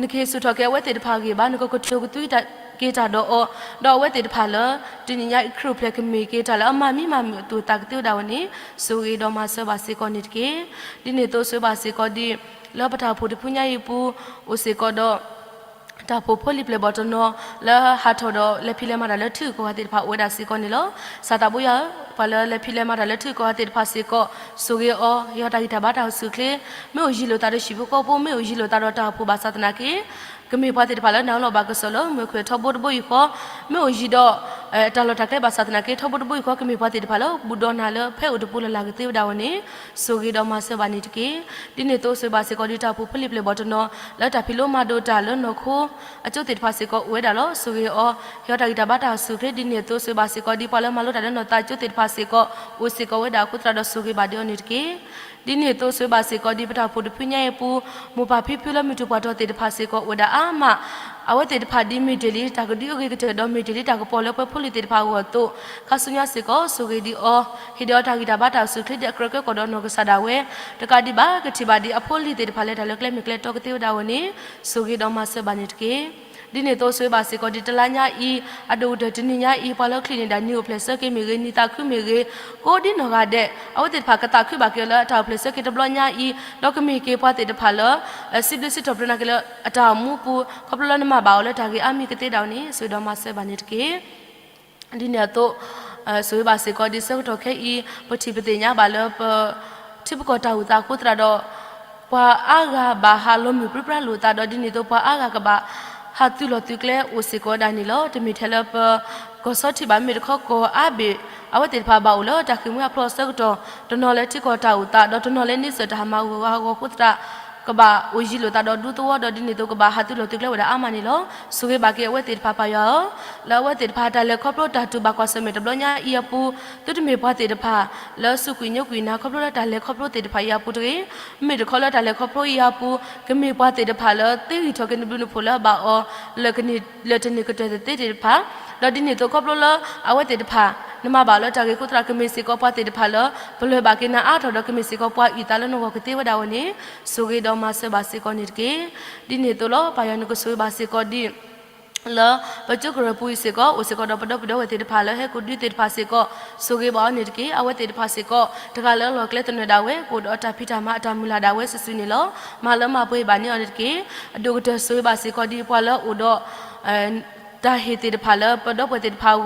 နကဟ့ၣ်ဆူၣ်ထီၣ်က့ၤအဝဲသ့ၣ်တဖၣ်ဂံၢ်ဘါ, နကကတိၤကသွံက့ၤတၢ်ဒီးအီၤ, ဒီးအဝဲသ့ၣ်တဖၣ်လၢ တနံၤညါအံၤခရံာ်အိၣ်ဖျဲၣ်ကမ့ၢ်က့ၤတၢ်လၢအမၤမံမၤမုာ်အသူၣ်အသးကသ့ဝဲဒၣ်အဂီၢ်န့ၣ် ဆိၣ်ဂ့ၤဒီးမၤစၢၤဘၣ်စ့ၢ်ကီးန့ၣ်တက့ၢ်. ဒ်န့ၣ်အသိးဆိၣ်ဂ့ၤဘၣ်စ့ၢ်ကီးဒ် လၢပတၢ်အိၣ်ဖှိၣ်တဖုညါအံၤအပူၤ အိၣ်စ့ၢ်ကီးဒီး တၢ်အိၣ်ဖှိၣ်ဖိလံၤပျဲၢ်ဘီၣ်တနီၤ လၢဟးထီၣ်ဒီးလဲၤဖံးလဲၤမၤတၢ်လၢထံဂုၤကီၢ်ဂၤသ့ၣ်တဖၣ် အိၣ်ဝဲဒၣ်စ့ၢ်ကီးန့ၣ်လီၤ. စီၤသးဘိယွၤဧၢ, ပှၤလၢလဲၤဖံးလဲၤမၤတၢ်လၢထံဂုၤကီၢ်ဂၤသ့ၣ်တဖၣ်စ့ၢ်ကီး ဆိၣ်ဂ့ၤအီၤ, ဟ့ၣ်အီၤတၢ်ဂံၢ်တၢ်ဘါတၢ်အိၣ်ဆူၣ်အိၣ်ချ့, မ့ၢ်အိၣ်ယံၤလိာ်သးဒီးဟံၣ်ဖိဃီဖိ, မ့ၢ်အိၣ်ယံၤလိာ်သးဒီးတၢ်အိၣ်ဖှိၣ်ဘၣ်ဆၣ်သနာ်က့ ကမ့ၢ်ပှၤသ့ၣ်တဖၣ်လၢနာ်လီၤဘၣ်ကစီၣ်လၢမုၢ်ခွဲးထီဘိတဘိယူၢ်ဃီ, မ့ၢ်အိၣ်ယံၤဒီး တၢ်လီၢ်တၢ်ကျဲဘၣ်ဆၣ်သနာ်က့ ထီဘိတဘိယူၢ်ဃီ ကမ့ၢ်ပှၤသ့ၣ်တဖၣ်လၢဘူးဒီးနၤလၢဖဲအိၣ်တပူၤလၢ်လၢ်ကသ့ဝဲဒၣ်အဂီၢ်န့ၣ် ဆိၣ်ဂ့ၤဒီးမၤစၢၤဘၣ်န့ၣ်တက့ၢ်. ဒ်န့ၣ်အသိးဆိၣ်ဂ့ၤဘၣ်စ့ၢ်ကီးဒ်တၢ်အိၣ်ဖှိၣ်ဖိလံၤပျဲၢ်ဘီၣ်တနီၤ လၢတၢ်ဖံးလိမၤဒိးတၢ်လၢနီၢ်ခိ အကၠိသ့ၣ်တဖၣ်စ့ၢ်ကီးအိၣ်ဝဲဒၣ်လီၤ. ဆိၣ်ဂ့ၤအီၤ, ဟ့ၣ်အီၤတၢ်ဂံၢ်တၢ်ဘါတၢ်အိၣ်ဆူၣ်အိၣ်ချ့. ဒ်န့ၣ်အသိးဆိၣ်ဂ့ၤဘၣ်စ့ၢ်ကီးဒ်ပှၤလၢမၤလိတၢ်လၢနီၢ်သးကၠိသ့ၣ်တဖၣ်စ့ၢ်ကီး အိၣ်စ့ၢ်ကီးဝဲဒၣ်အဃိသတးဒီးဆိၣ်ဂ့ၤဘၣ်ဒ်အီၤန့ၣ်တက့ၢ်. ဒ်န့ၣ်အသိးဆိၣ်ဂ့ၤဘၣ်စ့ၢ်ကီးဒ်ပတၢ်အိၣ်ဖှိၣ်တဖုညါအံၤအပူၤ မိၢ်ပၢ်ဖံဖုလၢမုၢ်တူၢ်ပှၢ်တီၤသ့ၣ်တဖၣ်စ့ၢ်ကီးအိၣ်ဝဲဒၣ်အါမး, အဝဲသ့ၣ်တဖၣ်ဒ်မ့ၢ်တ့ၢ်လံတၢ်ကဒုးအဂ့ၤကတၢၢ်ဒီးမ့ၢ်တ့ၢ်လံတၢ်ကပီၤလၢပှဲၤဖိလံၤသ့ၣ်တဖၣ်အဂီၢ်အသိး ခါဆူညါစ့ၢ်ကီး ဆိၣ်ဂ့ၤဒံးအီၤ, ဟ့ၣ်ဒံးအီၤတၢ်ဂံၢ်တၢ်ဘါတၢ်အိၣ်ဆူၣ်အိၣ်ချ့ ဒ်အကြၢးကဲကီၢ်ဒီးနီၢ်ကစၢ်ဒၣ်ဝဲ တကးဒံးဘၣ် ကထံၣ်ဘၣ်ဒံးအဖိအလံၤသ့ၣ်တဖၣ်လၢတၢ်လၢကျဲမ့ၢ်ကျဲတီကသ့ဝဲဒၣ်အဂီၢ်န့ၣ် ဆိၣ်ဂ့ၤဒီးမၤစၢၤဘၣ်န့ၣ်တက့ၢ်. ဒ်န့ၣ်အသိးဆိၣ်ဂ့ၤဘၣ်စ့ၢ်ကီးဒ်တလါညါအံၤ အဒိၣ်ကတၢၢ်တနံၤညါအံၤ ပှၤလၢချံးန့ၢ်ဒၣ်နံၤအိၣ်ဖျဲၣ်ဆၢက့ၤမ့ၢ်ဂ့ၤ နံၤသးခုမ့ၢ်ဂ့ၤ ကိးဒ်နီၢ်ဂၤဒဲး အဝဲသ့ၣ်တဖၣ်ကသးခုဘၣ်က့ၤအီၤလၢအတၢ်အိၣ်ဖျဲၣ်ဆၢက့ၤတဘျီညါအံၤ ဒီးကမ့ၢ်က့ၤပှၤသ့ၣ်တဖၣ်လၢ စံးဘျုးစံးထီၣ်ပတြၢၤနာ်က့ၤလၢအတၢ်အိၣ်မူအပူၤ ခီဖျိလၢနမၤဘၣ်အီၤလၢတၢ်ဂ့ၢ်အါမံၤကသ့ဒၣ်အဂီၢ်န့ၣ် ဆိၣ်ဂ့ၤဒီးမၤစၢၤဘၣ်န့ၣ်တက့ၢ်. ဒ်န့ၣ်အသိး ဆိၣ်ဂ့ၤဘၣ်စ့ၢ်ကီးဒ်ဆၢကတီၢ်ခဲအံၤ ပထံၣ်ပသ့ၣ်ညါဘၣ်လၢပ ထံပကီၢ်တၢ်အိၣ်သးအဃိသတးဒီး ပှၤအါဂၤဘၣ်ဟးလီၤမုၢ်ပြံပြါလိာ်သးဒီး ဒ်န့ၣ်အသိးပှၤအါဂၤကဘၣ်ဟးသုးလီၢ်သုးကျဲအိၣ်စ့ၢ်ကီးဝဲဒၣ်န့ၣ်လီၤ. တမ့ၢ်ထဲလၢပကီၢ်စီထံးဘၣ် မ့မ့ၢ်တခီကီၢ်အါဘ့ၣ် အဝဲသ့ၣ်တဖၣ်ဘၣ်အိၣ်လၢတၢ်ဃ့ၢ်မှံဟးဖျိးအဆၢကတီၢ် တနီၤလၢထံကီၢ်တၢ်အိၣ်သး ဒီးတနီၤလၢန့ဆၢၣ်တၢ်ဟးမၤဂီၤဂီၤအဃိသတး ကဘၣ်အိၣ်ယံၤလိာ်သးဒီးဒူသဝီဒီး ဒ်န့ၣ်အသိးကဘၣ်ဟးသုးလီၢ်သုးကျဲဝဲဒၣ်အါမးန့ၣ်လီၤ. ဆိၣ်ဂ့ၤဘၣ်က့ၤအဝဲသ့ၣ်တဖၣ်ပၢ်ယွၤဧၢ, လၢအဝဲသ့ၣ်တဖၣ်တၢ်လဲၤခီဖျိတၢ်တူၢ်ဘၣ်ကွၢ်ဆၢၣ်မဲာ်တဘျီညါအံၤအပူၤ သုတမ့ၢ်ပှၤသ့ၣ်တဖၣ် လၢစူးကွံာ်ညိကွံာ်နၤ ခီဖျိလၢတၢ်လဲၤခီဖျိသ့ၣ်တဖၣ်အံၤအပူၤတဂ့ၤ. မ့မ့ၢ်တခီလၢတၢ်လဲၤခီဖျိအံၤအပူၤ ကမ့ၢ်ပှၤသ့ၣ်တဖၣ်လၢသ့ဂံၢ်ထီၣ်က့ၤနဘျုးနဖှိၣ်လၢအဘၣ်အီၤ လၢတနံၤကတၢၢ်သ့ၣ်တဖၣ် ဒီးဒ်န့ၣ်အသိးခီဖျိလၢအဝဲသ့ၣ်တဖၣ် နမၤဘၣ်လၢတၢ်ဂ့ၢ်အဃိသတး ကမ့ၢ်စ့ၢ်ကီးပှၤသ့ၣ်တဖၣ်လၢ ပလၢၢ်ဘၣ်က့ၤနၤအါထီၣ်ဒီး ကမ့ၢ်စ့ၢ်ကီးပှၤအုၣ်သးလၢနဂီၢ်ကသ့ဝဲဒၣ်အဂီၢ်န့ၣ် ဆိၣ်ဂ့ၤဒီးမၤစၢၤဘၣ်စ့ၢ်ကီးန့ၣ်တက့ၢ်. ဒ်န့ၣ်အသိးလီၤ. ပၢ်ယွၤနကဆိၣ်ဂ့ၤဘၣ်စ့ၢ်ကီးဒ် လၢပကၠိကရၢၢ်ပူၤအံၤစ့ၢ်ကီး အိၣ်စ့ၢ်ကီးဒီးပဒီပုၢ်ဒီဝဲၢ်သ့ၣ်တဖၣ်လၢဟဲကိးဒုသ့ၣ်တဖၣ်စ့ၢ်ကီး ဆိၣ်ဂ့ၤဘၣ်အီၤန့ၣ်တက့ၢ်. အဝဲသ့ၣ်တဖၣ်စ့ၢ်ကီး တဂၤလၢအလီၢ်ကျဲသနၢၣ်ဒၣ်ဝဲ ကအိၣ်ဒီးတၢ်ဖံးတၢ်မၤအတၢ်မုၢ်လၢ်ဒၣ်ဝဲစုာ်စုာ်န့ၣ်လီၤ. မၤလၢမၤပှဲၤဘၣ်န့ၢ်အီၤန့ၣ်တက့ၢ်. အဒိၣ်ကတၢၢ်ဆိၣ်ဂ့ၤဘၣ်စ့ၢ်ကီးဒ်ပှၤလၢအအိၣ်ဒီး တၢ်ဟ့ၣ်သ့ၣ်တဖၣ်လၢပဒီပုၢ်ဝဲၢ်သ့ၣ်တဖၣ်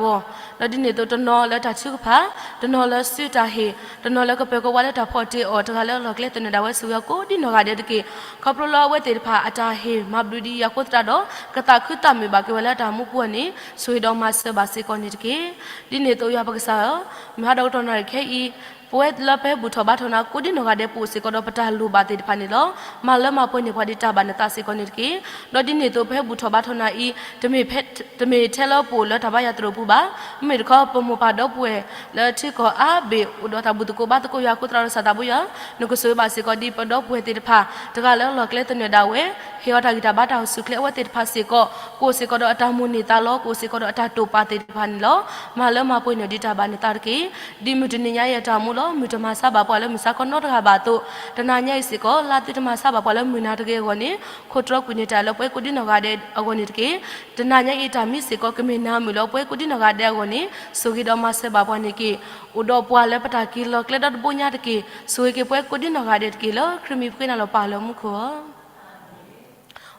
အဂီၢ်, ဒီးဒ်န့ၣ်အသိးတနီၤလၢတၢ်ထုကဖၣ်, တနီၤလၢစုတၢ်ဟ့ၣ်, တနီၤလၢကပၢၤကဝါလၢတၢ်ဖီၣ်တ့ၢ်အီၤ, တဂၤလၢအလီၢ်ကျဲသနၢၣ်ဒၣ်ဝဲ ဆိၣ်ဂ့ၤအီၤကိးဒ်နီၢ်ဂၤဒဲးတက့ၢ်. ခီဖျိလၢအဝဲသ့ၣ်တဖၣ်အတၢ်ဟ့ၣ်မၤဘျုးဒံးအံၤအဃိသတးဒီး ကသးခုသးမုာ်ဘၣ်က့ၤဝဲလၢတၢ်မူပူၤအီၤန့ၣ် ဆိၣ်ဂ့ၤဒီးမၤစၢၤဘၣ်စ့ၢ်ကီးန့ၣ်တက့ၢ်. ဒ်န့ၣ်အသိးယွၤပကစၢ်ဧၢ, မုၢ်ဟါဒီးကတီၢ်နၣ်ရံၣ်ခဲအံၤ ပဝဲလၢပဟဲဘူၣ်ထီၣ်ဘါထီၣ်နၤ ကိးဒံနီၢ်ဂၤဒဲး ပအိၣ်စ့ၢ်ကီးဒီးပတၢ်လိၣ်ဘၣ်သ့ၣ်တဖၣ်န့ၣ်လီၤ. မၤလၢမၤပှဲၤန့ၢ်ပှၤဒ်တၢ်ဘၣ်နသးစ့ၢ်ကီးန့ၣ်တက့ၢ်. ဒီးဒ်န့ၣ်အသိး ပဟဲဘူၣ်ထီၣ်ဘါထီၣ်နၤအံၤ တမ့ၢ်ထဲလၢပအိၣ်လၢတၢ်ဘါယွၤသရိာ်ပူၤဘၣ်. မ့မ့ၢ်တခီ ပမိၢ်ပၢ်ဒီပုၢ်ဝဲၢ်လၢထံကီၢ်အါဘ့ၣ် အိၣ်ဒီးတၢ်ဘူၣ်သကိးဘါသကိးယွၤအဃိ သရၣ်ဒီးစီၤသးဘိယွၤ နကဆိၣ်ဂ့ၤဘၣ်စ့ၢ်ကီးဒ်ပဒီပုၢ်ဝဲၢ်သ့ၣ်တဖၣ် တဂၤလၢအလီၢ်ကျဲသနၢၣ်ဒၣ်ဝဲ ဟ့ၣ်အီၤတၢ်ဂံၢ်တၢ်ဘါတၢ်အိၣ်ဆူၣ်အိၣ်ချ့အဝဲသ့ၣ်တဖၣ်စ့ၢ်ကီး ကအိၣ်စ့ၢ်ကီးဒီးအတၢ်မိၣ်န့ၢ်သးလီ ကအိၣ်စ့ၢ်ကီးဒီးအတၢ်တိာ်ပာ်သ့ၣ်တဖၣ်န့ၣ်လီၤ. မၤလၢမၤပှဲၤန့ၢ်ဒ်တၢ်ဘၣ်နသးတက့ၢ်. ဒ်မုၢ်တနံၤညါအံၤအတၢ်အိၣ်မူလီၤ. မုၢ်တမၤဆါဘၣ်ပှၤလၢမုၢ်ဆါခီနီတဂၤဘၣ်အသိး, တနၤညါအံၤစ့ၢ်ကီး လါသုတမၤဆါဘၣ်ပှၤလၢမုၢ်နၤတဂ့ၤအဂီၢ်န့ၣ်, ခိၣ်တြီကွံာ်န့ၢ်တၢ်လၢပဝဲကိးဒံနီၢ်ဂၤဒဲးအဂီၢ်န့ၣ်တက့ၢ်. တနၤညါအံၤတၢ်မံစ့ၢ်ကီး ကမ့ၢ်နၤမုာ်လၢပဝဲကိးဒံနီၢ်ဂၤဒဲးအဂီၢ်န့ၣ်, ဆိၣ်ဂ့ၤဒီးမၤစၢၤဘၣ်ပှၤန့ၣ်တက့ၢ်. အိၣ်ဒီးပှၤလၢပတၢ်က့ၤလီၤကျဲဒီတဘိညါတက့ၢ်. ဆိၣ်ဂ့ၤက့ၤပဝဲကိးဒံနီၢ်ဂၤဒဲးတက့ၢ်. လၢခရံာ်မံၤပဃ့နၤလီၤပၢ်လၢမူခိၣ်ဧၢ.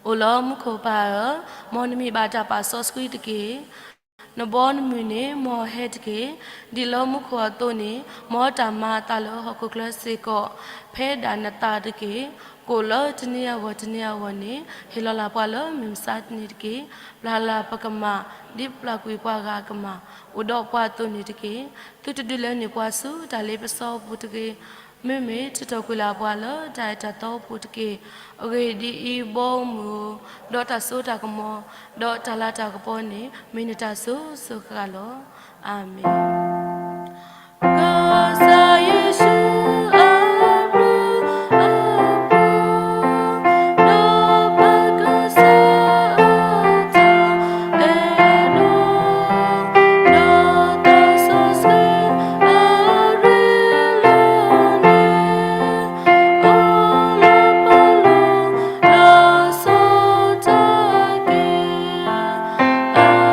အိၣ်လၢမူခိၣ်ပၢ်ဧၢ, မ်နမံၤဘၣ်တၢ်ပာ်စီဆှံတက့ၢ်. နဘီနမုၢ်န့ၣ် မ်အဟဲတက့ၢ်. ဒ်လၢမူခိၣ်အသိးန့ၣ်, မ်တၢ်မၤအသးလၢဟီၣ်ခိၣ်ချၢစ့ၢ်ကီး, ဖဲဒၣ်နသးတက့ၢ်. ကိၣ်လၢတနံၤအဂီၢ်တနံၤအဂီၢ်န့ၣ်, ဟ့ၣ်လီၤလၢ်ပှၤလၢမုၢ်မဆါတနံၤတက့ၢ်. ပျၢ်လၢ်ပကမၢ်, ဒ်ပျၢ်ကွံာ်ပှၤဂၤအကမၢ်, အိၣ်ဒီးပှၤအသိးန့ၣ်တက့ၢ်. သုတဒုးလဲန့ၢ်ပှၤဆူတၢ်လ့ပစီအပူၤတဂ့ၤ. မ့မ့ၢ်ထုးထီၣ်ကွံာ်လၢ်ပှၤလၢတၢ်အဲၣ်တၢ်သီအပူၤတက့ၢ်. အဂ့ၢ်ဒ်အံၤ, ဘီမုၢ်ဧၢ, ဒီးတၢ်စိတၢ်ကမီၤ, ဒီးတၢ်လၤတၢ်ကပီၤန့ၣ်, မ့ၢ်နတၢ်စိၤစိၤဃၣ်ဃၣ်လီၤ. အၤမ့ၣ်. ကစၢ်ယ့ၣ်ၡူးအဘျုးအဖှိၣ်, ဒီးပကစၢ်အတၢ်အဲၣ်ဒိၣ်, ဒီးသးစီဆှံအရ့ဒိၣ်န့ၣ်, အိၣ်လၢပလိၤလၢ်စီတၢ်က့ၤ.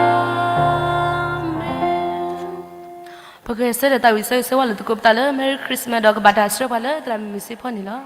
အၤမ့ၣ်. ပကဂဲၤဆၢထၢၣ်သးဝံၣ်ဆၢဂ့ၤဆၢဝါလိာ်သကိး ပသးလၢ Merry Christmas ဒီးကဘၣ်တၢ်ဆှၢပှၤလၢသရၣ်မုၣ်မုၢ်စ့ဖီန့ၣ်လီၤ.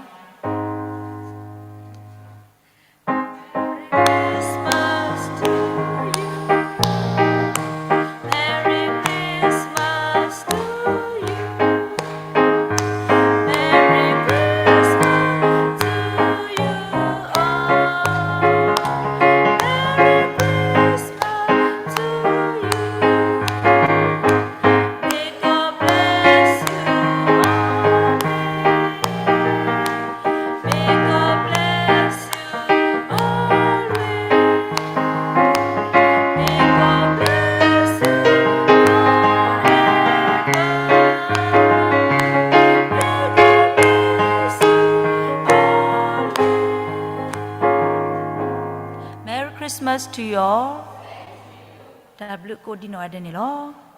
Merry Christmas to you all. တၢ်ဘျုးကိးဒံနီၢ်ဂၤဒဲးန့ၣ်လီၤ.